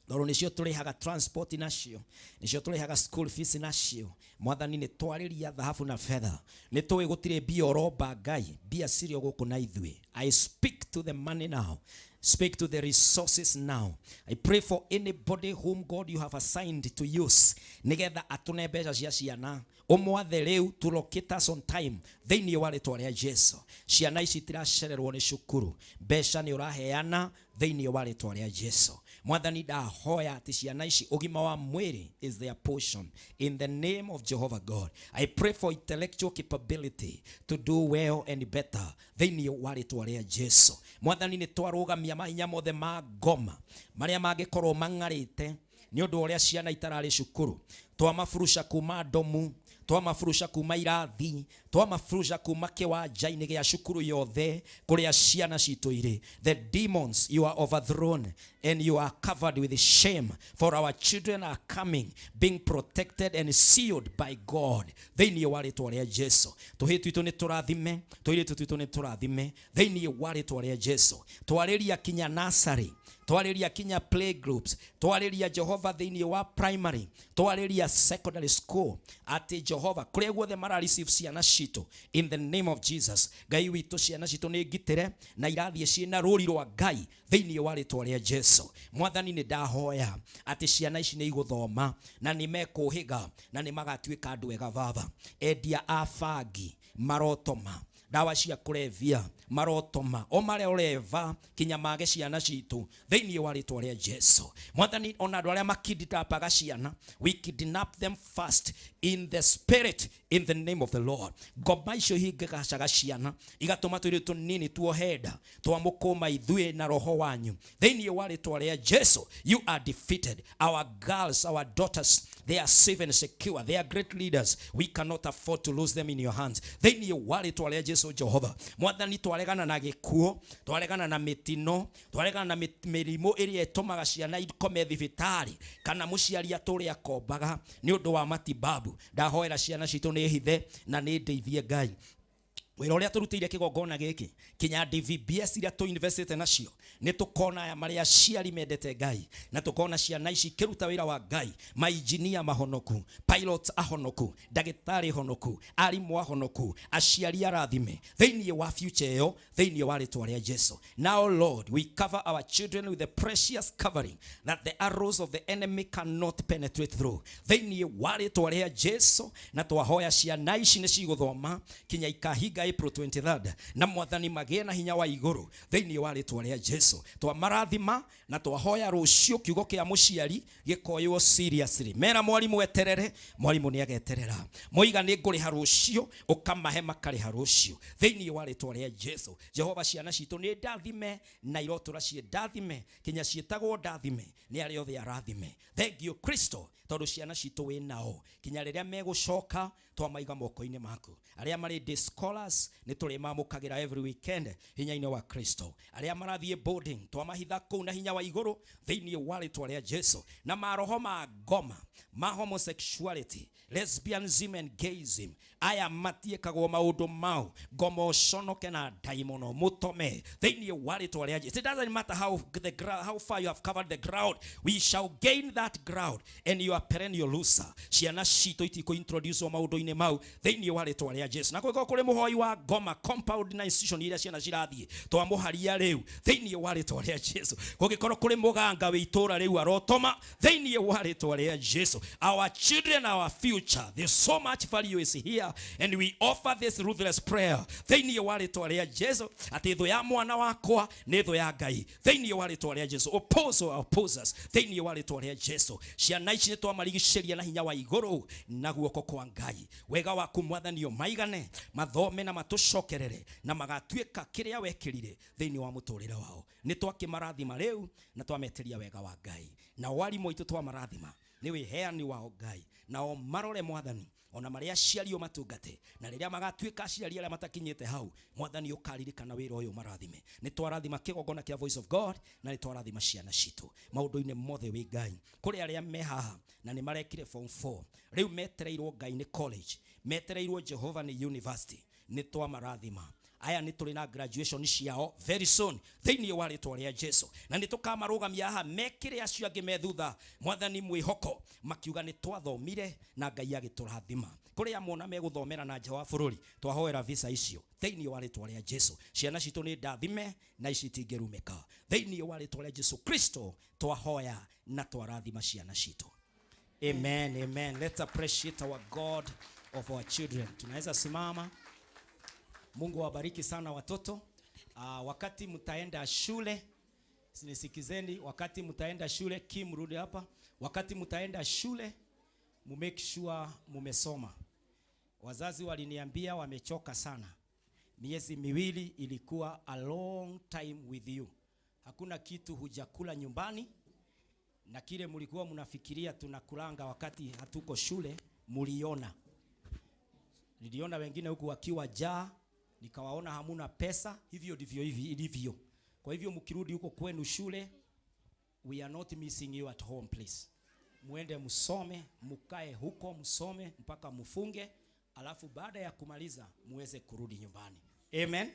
tondũ nĩcio tũrĩhaga transport nacio, nĩcio tũrĩhaga school fees nacio. Mwathani nĩ twarĩria thahabu na fedha. Nĩ tũĩ gũtirĩ mbia ũromba Ngai, mbia cirĩ o gũkũ na ithuĩ. I speak to the money now. Speak to the resources now. I pray for anybody whom God you have assigned to use. Nigetha atune mbeca cia ciana. Ũmwathe rĩu to locate us on time. Thĩinĩ wa rĩtwa rĩa Jesu. Ciana ici itiracererwo nĩ cukuru. Mbeca nĩ ũraheana thĩinĩ wa rĩtwa rĩa Jesu. Mwathani ndahoya atĩ ciana ici ũgima wa mwĩrĩ is their portion. In the name of Jehovah God. I pray for intellectual capability to do well and better. Thĩinĩ wa rĩtwa rĩa Jesu. Mwathani nĩ twarũgamia mahinya mothe ma ngoma marĩa mangĩkorwo mang'arĩte nĩ ũndũ wa ũrĩa ciana itararĩ cukuru. Twamaburusha kuma ndomu, twamaburusha kuma irathi, twamaburusha kuma kĩwanja-inĩ gĩa cukuru yothe kũrĩa ciana citũ irĩ. The demons, you are overthrown and you are covered with shame, for our children are coming, being protected and sealed by God. Thĩinĩ wa rĩtwa rĩa Jesu. Tũhĩĩ twitũ nĩ tũrathime, tũirĩtu twitũ nĩ tũrathime. Thĩinĩ wa rĩtwa rĩa Jesu. Twarĩria kinya nursery, Twarĩria kinya play groups, twarĩria Jehova thĩinĩ wa primary, twarĩria secondary school, atĩ Jehova kũrĩa guothe mara receive ciana citũ, in the name of Jesus, Ngai witũ, ciana citũ nĩ ngitĩre na irathiĩ ciĩna rũri rwa Ngai thĩinĩ wa rĩtwa rĩa Jesu. Mwathani, nĩ ndahoya atĩ ciana ici nĩ igũthoma na nĩ mekũhĩga na nĩ magatuĩka andũ ega. Baba, endia a bangi marotoma, ndawa cia kũrebia marotoma, o marĩa ũreva kinya mage ciana citũ thĩinĩ wa rĩtwa rĩa Jesu. Mwathani, ona andũ arĩa makidnapaga ciana, we kidnap them first in the spirit, in the name of the Lord. Ngoma icio ihingacaga ciana igatũma tũirĩtu tũnini tuohe nda, twamũkũma ithuĩ na roho wanyu thĩinĩ wa rĩtwa rĩa Jesu. You are defeated. Our girls, our daughters, they are safe and secure. They are great leaders. We cannot afford to lose them in your hands thĩinĩ wa rĩtwa rĩa Jesu. Jehova Mwathani, twaregana na gĩkuũ, twaregana na mĩtino, twaregana na mĩrimũ ĩrĩa ĩtũmaga ciana ikome thibitarĩ kana mũciari atũre akombaga nĩ ũndũ wa matibabu. Ndahoera ciana citũ nĩ hithe na nĩ ndeithie, Ngai. Wĩra ũrĩa tũrutĩire kĩgongona gĩkĩ kinya DVBS iria tũinvestĩte nacio, nĩ tũkona aya marĩa aciari mendete Ngai, na tũkona ciana ici ikĩruta wĩra wa Ngai, mainjinia mahonoku, pilots ahonoku, ndagĩtarĩ honoku, arimũ ahonoku, aciari arathime thĩinĩ wa future ĩyo thĩinĩ wa rĩtwa rĩa Jesu. Now, Lord, we cover our children with the precious covering that the arrows of the enemy cannot penetrate through thĩinĩ wa rĩtwa rĩa Jesu. Na twahoya ciana ici nĩ cigũthoma kinya ikahinga April 23rd, na Mwathani magĩe na hinya wa igũrũ thĩinĩ wa rĩtwa rĩa Jesu. Twamarathima na twahoya rũciũ kiugo kĩa mũciari gĩkoywo seriously. Mera mwarimũ eterere, mwarimũ nĩ ageterera. Moiga nĩ ngũrĩha rũciũ, ũkamahe makarĩha rũciũ thĩinĩ wa rĩtwa rĩa Jesu. Jehova, ciana citũ nĩ ndathime na irotũra ciĩ ndathime kinya ciĩtagwo ndathime nĩ arĩa othe arathime. Thank you, Kristo, tondũ ciana citũ wĩ nao kinya rĩrĩa megũcoka, twamaiga moko-inĩ maku. Arĩa marĩ day scholars nĩ tũrĩmamũkagĩra every weekend hinya-inĩ wa Kristo. Arĩa marathiĩ boarding, twamahitha kũu na hinya wa igũrũ thĩinĩ wa rĩtwa rĩa Jesu. Na maroho ma ngoma ma homosexuality, lesbianism and gayism, aya matiĩkagwo maũndũ mau, ngoma ũconoke na ndaimono mũtome thĩinĩ wa rĩtwa rĩa Jesu. It doesn't matter how far you have covered the ground, we shall gain that ground and you are perennial loser. Ciana citũ itikũ introduce maũndũ-inĩ mau thĩinĩ wa rĩtwa rĩa Jesu. Na kũngĩkorwo kũrĩ mũhoi wa ngoma compound na institution iria ciana cirathiĩ, twamũharia rĩu thĩinĩ wa rĩtwa rĩa Jesu. Kũngĩkorwo kũrĩ mũganga wĩ itũũra rĩu arotoma thĩinĩ wa rĩtwa rĩa Jesu. Our children, our future, there's so much value is here, and we offer this ruthless prayer thĩinĩ wa rĩtwa rĩa Jesu, atĩ thũ ya mwana wakwa nĩ thũ ya Ngai thĩinĩ wa rĩtwa rĩa Jesu. Oppose or oppose us thĩinĩ wa rĩtwa rĩa Jesu. Ciana ici nĩ twamarigicĩria na hinya wa igũrũ na guoko kwa Ngai. Wega waku, Mwathani, ũmaigane, mathome na matũcokerere na magatuĩka kĩrĩa wekĩrire thĩinĩ wa mũtũrĩre wao. Nĩ twakĩmarathima rĩu na twametĩria wega wa Ngai. Na warimũ aitũ twamarathima nĩ wĩheani wao, Ngai, nao marore, Mwathani, ona marĩa aciari o matungate, na rĩrĩa magatuĩka aciari arĩa matakinyĩte hau, Mwathani, ũkaririkana wĩra ũyũ, marathime. Nĩ twarathima kĩgongona kĩa Voice of God na nĩ twarathima ciana citũ maũndũ-inĩ mothe wĩ Ngai. Kũrĩ arĩa me haha na nĩ marekire form 4, rĩu metereirwo Ngai nĩ college, metereirwo Jehova nĩ university, nĩ twamarathima. Aya nĩ tũrĩ na graduation ciao very soon thĩinĩ wa rĩtwa rĩa Jesu, na nĩ tũkamarũgamia haha mekĩre acio angĩ me thutha, Mwathani, mwĩhoko makiuga nĩ twathomire na Ngai agĩtũrathima. Kũrĩa mona megũthomera na nja wa bũrũri, twahoera visa icio thĩinĩ wa rĩtwa rĩa Jesu. Ciana citũ nĩ ndathime na ici itingĩrumĩka thĩinĩ wa rĩtwa rĩa Jesu Kristo. Twahoya na twarathima ciana citũ. Amen, amen. Let's appreciate our God of our children. Tunaweza simama. Mungu awabariki sana watoto. Wakati mtaenda shule, nisikizeni, wakati mtaenda shule, Kim, rudi hapa. Wakati mtaenda shule, mu make sure mumesoma. Wazazi waliniambia wamechoka sana. Miezi 2 ilikuwa a long time with you. Hakuna kitu hujakula nyumbani, na kile mlikuwa mnafikiria tunakulanga wakati hatuko shule, muliona. Niliona wengine huku wakiwa jaa, nikawaona hamuna pesa, hivyo ndivyo hivi ilivyo. Kwa hivyo mkirudi huko kwenu shule, we are not missing you at home, please. Muende msome, mukae huko msome mpaka mufunge, alafu baada ya kumaliza muweze kurudi nyumbani. Amen.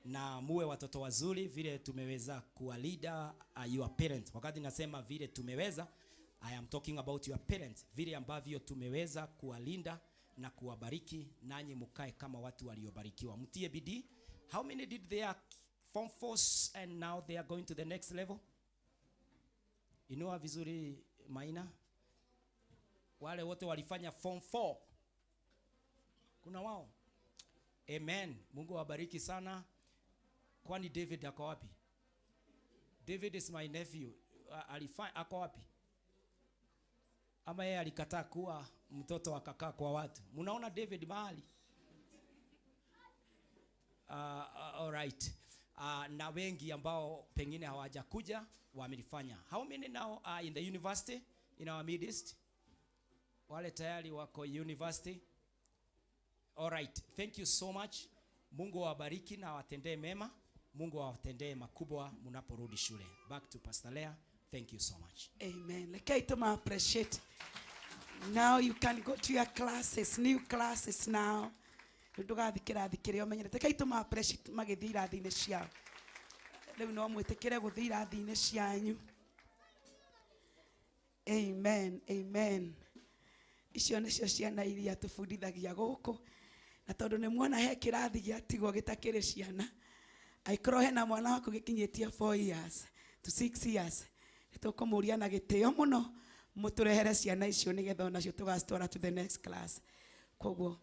Na muwe watoto wazuri vile tumeweza kuwalinda your parents. Wakati nasema vile tumeweza, I am talking about your parents. Vile ambavyo tumeweza kuwalinda na kuwabariki, nanyi mukae kama watu waliobarikiwa. Mtie bidii. How many did their form 4 and now they are going to the next level? Inua vizuri Maina. Wale wote walifanya form 4. Kuna wao? Amen. Mungu awabariki sana. Kwani David ako wapi? David is my nephew. Alifanya ako wapi? Ama yeye alikataa kuwa mtoto akakaa kwa watu. Mnaona David mahali? All right. Na wengi ambao pengine hawajakuja wamelifanya. How many now are in the university in our midst? Wale tayari wako university. All right. Thank you so much. Mungu awabariki na awatendee mema. Mungu awatendee makubwa mnaporudi shule. Back to Pastor Leah. Thank you so much. Amen. Lekei tuma appreciate. Now you can go to your classes, new classes now. Ndugathi kirathi kiria umenyerete. Rekei tuma appreciate magithi irathi-inĩ ciao. Rĩu no mwĩtĩkĩre gũthiĩ irathi-inĩ cianyu. Amen. Amen. Icio nĩcio ciana iria tũbundithagia gũkũ. Na tondũ nĩ muona he kĩrathi gĩatigwo gĩtakĩrĩ ciana. Angĩkorwo hena mwana waku gĩkinyĩtie 4 years to 6 years, nĩtũkũmũria na gĩtĩo mũno mũtũrehere ciana icio nĩgetha onacio tũgacitwara to the next class. Koguo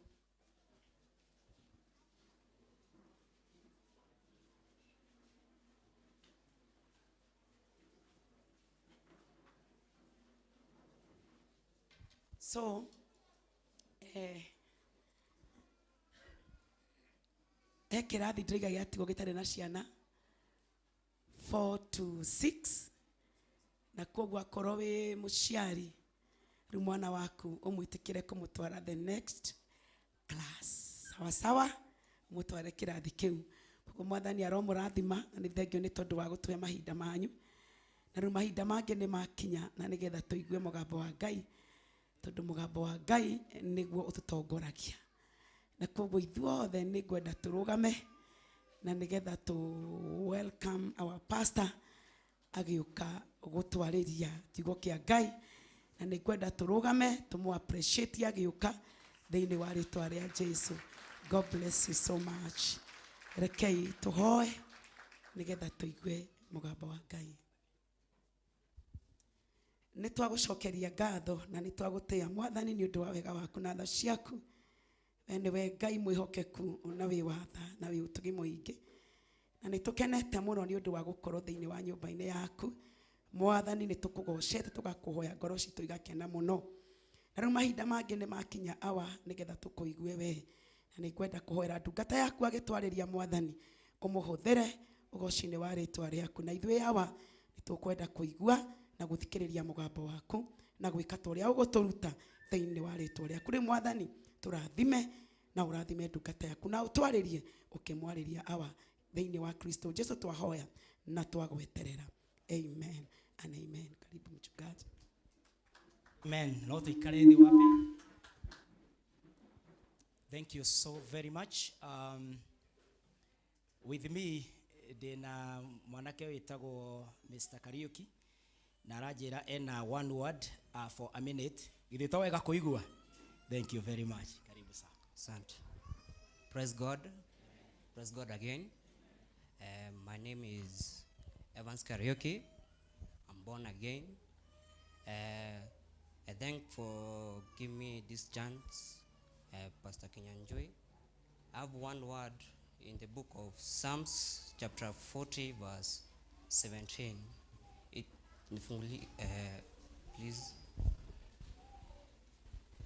so he kĩrathi ndĩraiga gĩatigwo gĩtarĩ na ciana 4 to 6, na koguo akorwo wĩ mũciari rĩu mwana waku ũmwĩtĩkĩre kũmũtwara the next class. Sawa sawa, ũmũtware kĩrathi kĩu. Koguo Mwathani aromũrathima na nĩ thengio nĩ tondũ wa gũtũhe mahinda manyu. Na rĩu mahinda mangĩ nĩ makinya na nĩgetha tũigue mũgambo wa Ngai, tondũ mũgambo wa Ngai nĩguo ũtũtongoragia. Na koguo ithuothe nĩ ngwenda tũrũgame na nĩgetha tũ welcome our pastor agĩũka gũtwarĩria kiugo kĩa Ngai. Na nĩ ngwenda tũrũgame tũmũ appreciate agĩũka thĩinĩ wa rĩtwa rĩa Jesu. God bless you so much. Rekei tũhoe nĩgetha tũigue mũgambo wa Ngai. Nĩ twagũcokeria ngatho na nĩ twagũtĩĩa Mwathani nĩ ũndũ wa wega waku na tha ciaku. We nĩwe Ngai mwĩhokeku na wĩ wa tha na wĩ ũtugi mũingĩ. Na nĩ tũkenete mũno nĩ ũndũ wa gũkorwo thĩinĩ wa nyũmba-inĩ yaku. Mwathani nĩ tũkũgocete tũgakũhoya ngoro citũ igakena mũno. Na rĩu mahinda mangĩ nĩ makinya awa nĩgetha tũkũigue we. Na nĩ ngwenda kũhoera ndungata yaku agĩtwarĩria Mwathani ũmũhũthĩre ũgoci-inĩ wa rĩtwa rĩaku. Na ithuĩ awa nĩ tũkwenda kũigua na gũthikĩrĩria mũgambo waku na gwĩka ta ũrĩa ũgũtũruta thĩinĩ wa rĩtwa rĩaku. Rĩu Mwathani tũrathime na ũrathime ndungata yaku na ũtwarĩrie ũkĩmwarĩria awa thĩinĩ wa Kristo Jesu twahoya na twagweterera. Amen and amen. Karibu mchungaji. Amen. No tuikare thĩ wapi. Thank you so very much. With me ndĩna mwanake wĩtagwo Mr. Kariuki na aranjĩra ena one word for a minute. Githĩ to wega kũigua? Thank you very much. Karibu sana. Asante. Praise God. Praise God again. My name is Evans Kariuki. I'm born again. I thank for giving me this chance, Pastor Kinyanjui. I have one word in the book of Psalms, chapter 40, verse 17. It, please.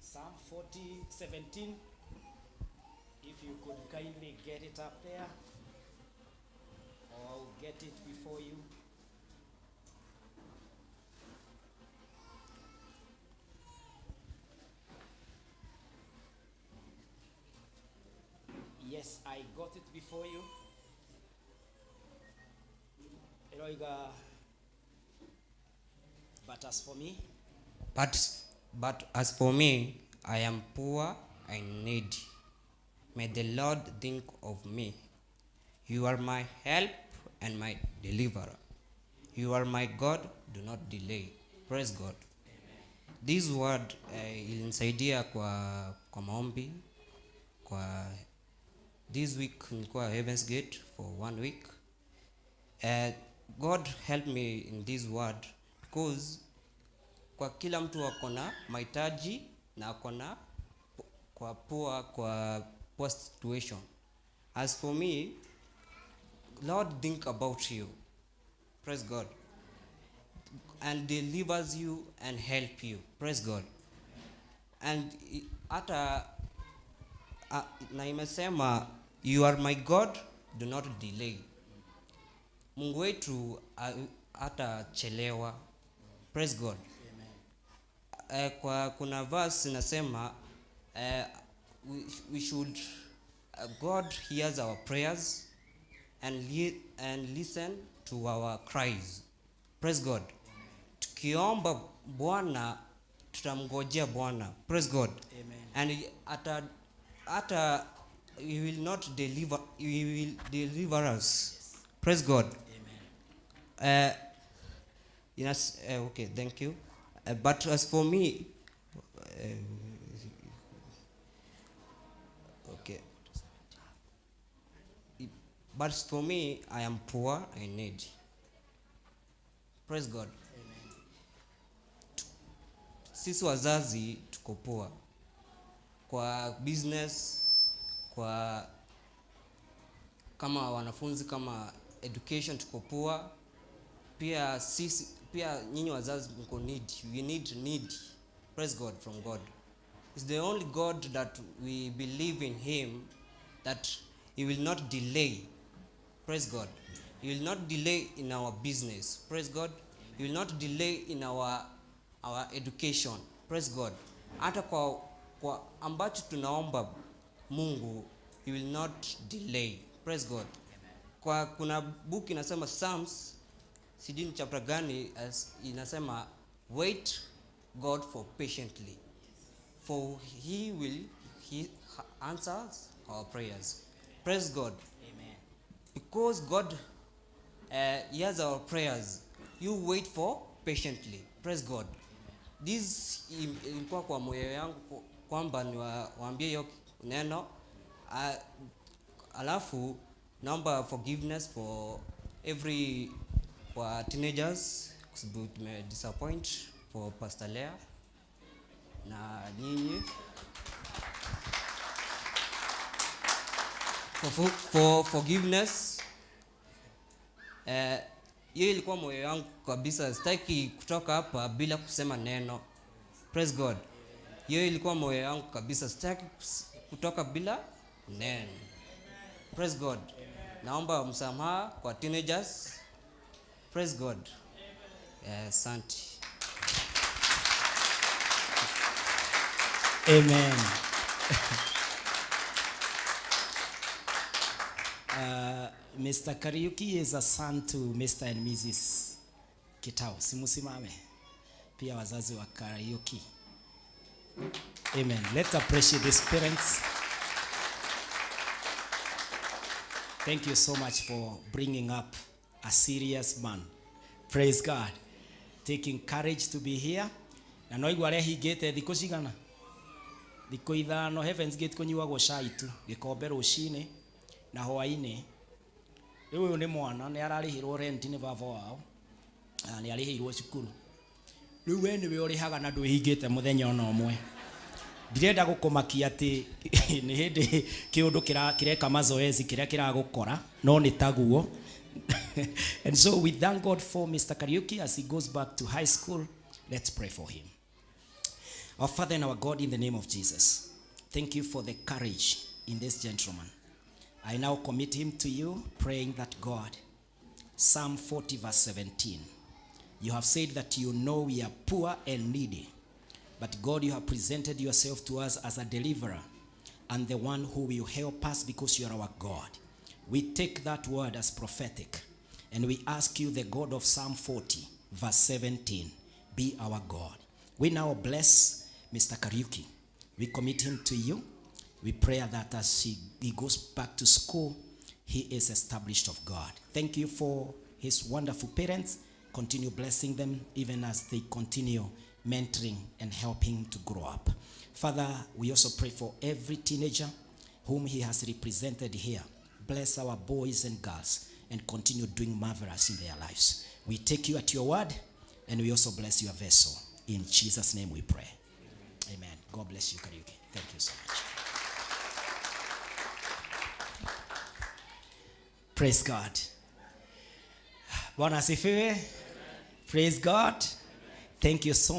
Psalm 40, 17. If you could kindly get it up there, or I'll get it before you. Yes, I got it before you. Eroiga, but as for me, But as for me, I am poor and needy. May the Lord think of me. You are my help and my deliverer. You are my God, do not delay. Praise God. This word ilinisaidia kwa maombi. Kwa this week nilikuwa Heaven's Gate for 1 week. God helped me in this word because kwa kila mtu ako na mahitaji na ako na kwa poor situation. As for me, Lord think about you. Praise God. And delivers you and help you. Praise God. And hata na imesema you are my God, do not delay. Mungu wetu hatachelewa. Praise God. Amen. Kwa kuna verse inasema we should God hears our prayers and listen to our cries. Praise God. Tukiomba Bwana tutamngojea Bwana. Praise God. Amen. And ata he will not deliver, he will deliver us. Yes. Praise God. Amen. Yes, okay, thank you. But as for me, okay. But for me, I am poor and need. Praise God. Amen. Sisi wazazi tuko poor. Kwa business, kwa kama wanafunzi, kama education tuko poor. Pia sisi, pia nyinyi wazazi mko need. We need. Praise God from God. It's the only God that we believe in him, that he will not delay. Praise God. He will not delay in our business. Praise God. He will not delay in our education. Praise God. Hata kwa ambacho tunaomba Mungu, he will not delay. Praise God. Kwa kuna book inasema Psalms, sijui ni chapter gani, inasema wait God for patiently, for he will he answers our prayers. Praise God. Amen. Because God hears our prayers, you wait for patiently. Praise God. Amen. This ilikuwa kwa moyo yangu kwamba niwaambie hiyo neno. Alafu naomba forgiveness for every kwa teenagers kwa sababu tume disappoint for Pastor Lea na nyinyi for forgiveness. Hiyo ilikuwa moyo wangu kabisa, sitaki kutoka hapa bila kusema neno. Praise God. Hiyo ilikuwa moyo wangu kabisa, sitaki kutoka bila neno. Praise God. Naomba msamaha kwa teenagers. Praise God. Asante. Amen. Mr. Kariuki is a son to Mr. and Mrs. Kitau. Simusimame. Pia wazazi wa Kariuki. Amen. Let's appreciate these parents. Thank you so much for bringing up a serious man. Praise God. Taking courage to be here. Na no igua arehingĩte thikũ cigana? Thikũ 5 Heaven's Gate kũnyuagwo cai tu, gĩkombe rũcinĩ na hwaĩ-inĩ. Rĩu ũyũ nĩ mwana, nĩ ararĩhĩrwo rent nĩ baba wao, na nĩ arĩhĩirwo cukuru. Rĩu we nĩwe ũrĩhaga na ndwĩhingĩte mũthenya ona ũmwe. Ndirenda gũkũmakia atĩ nĩ hĩndĩ kĩũndũ kĩreka mazoezi kĩrĩa kĩragũkora, no nĩ taguo. And so we thank God for Mr. Kariuki as he goes back to high school. Let's pray for him. Our Father and our God, in the name of Jesus, thank you for the courage in this gentleman. I now commit him to you, praying that God, Psalm 40 verse 17, you have said that you know we are poor and needy, but God, you have presented yourself to us as a deliverer and the one who will help us because you are our God. We take that word as prophetic, and we ask you, the God of Psalm 40 verse 17, be our God. We now bless Mr. Kariuki. We commit him to you. We pray that as he goes back to school, He is established of God. Thank you for his wonderful parents. Continue blessing them even as they continue mentoring and helping to grow up. Father, we also pray for every teenager whom he has represented here. Bless our boys and girls and continue doing marvelous in their lives. We take you at your word, and we also bless your vessel. In Jesus' name we pray. Amen. God bless you, Kariuki. Thank you so much. Praise God. Bwana asifiwe. Praise God. Thank you so much.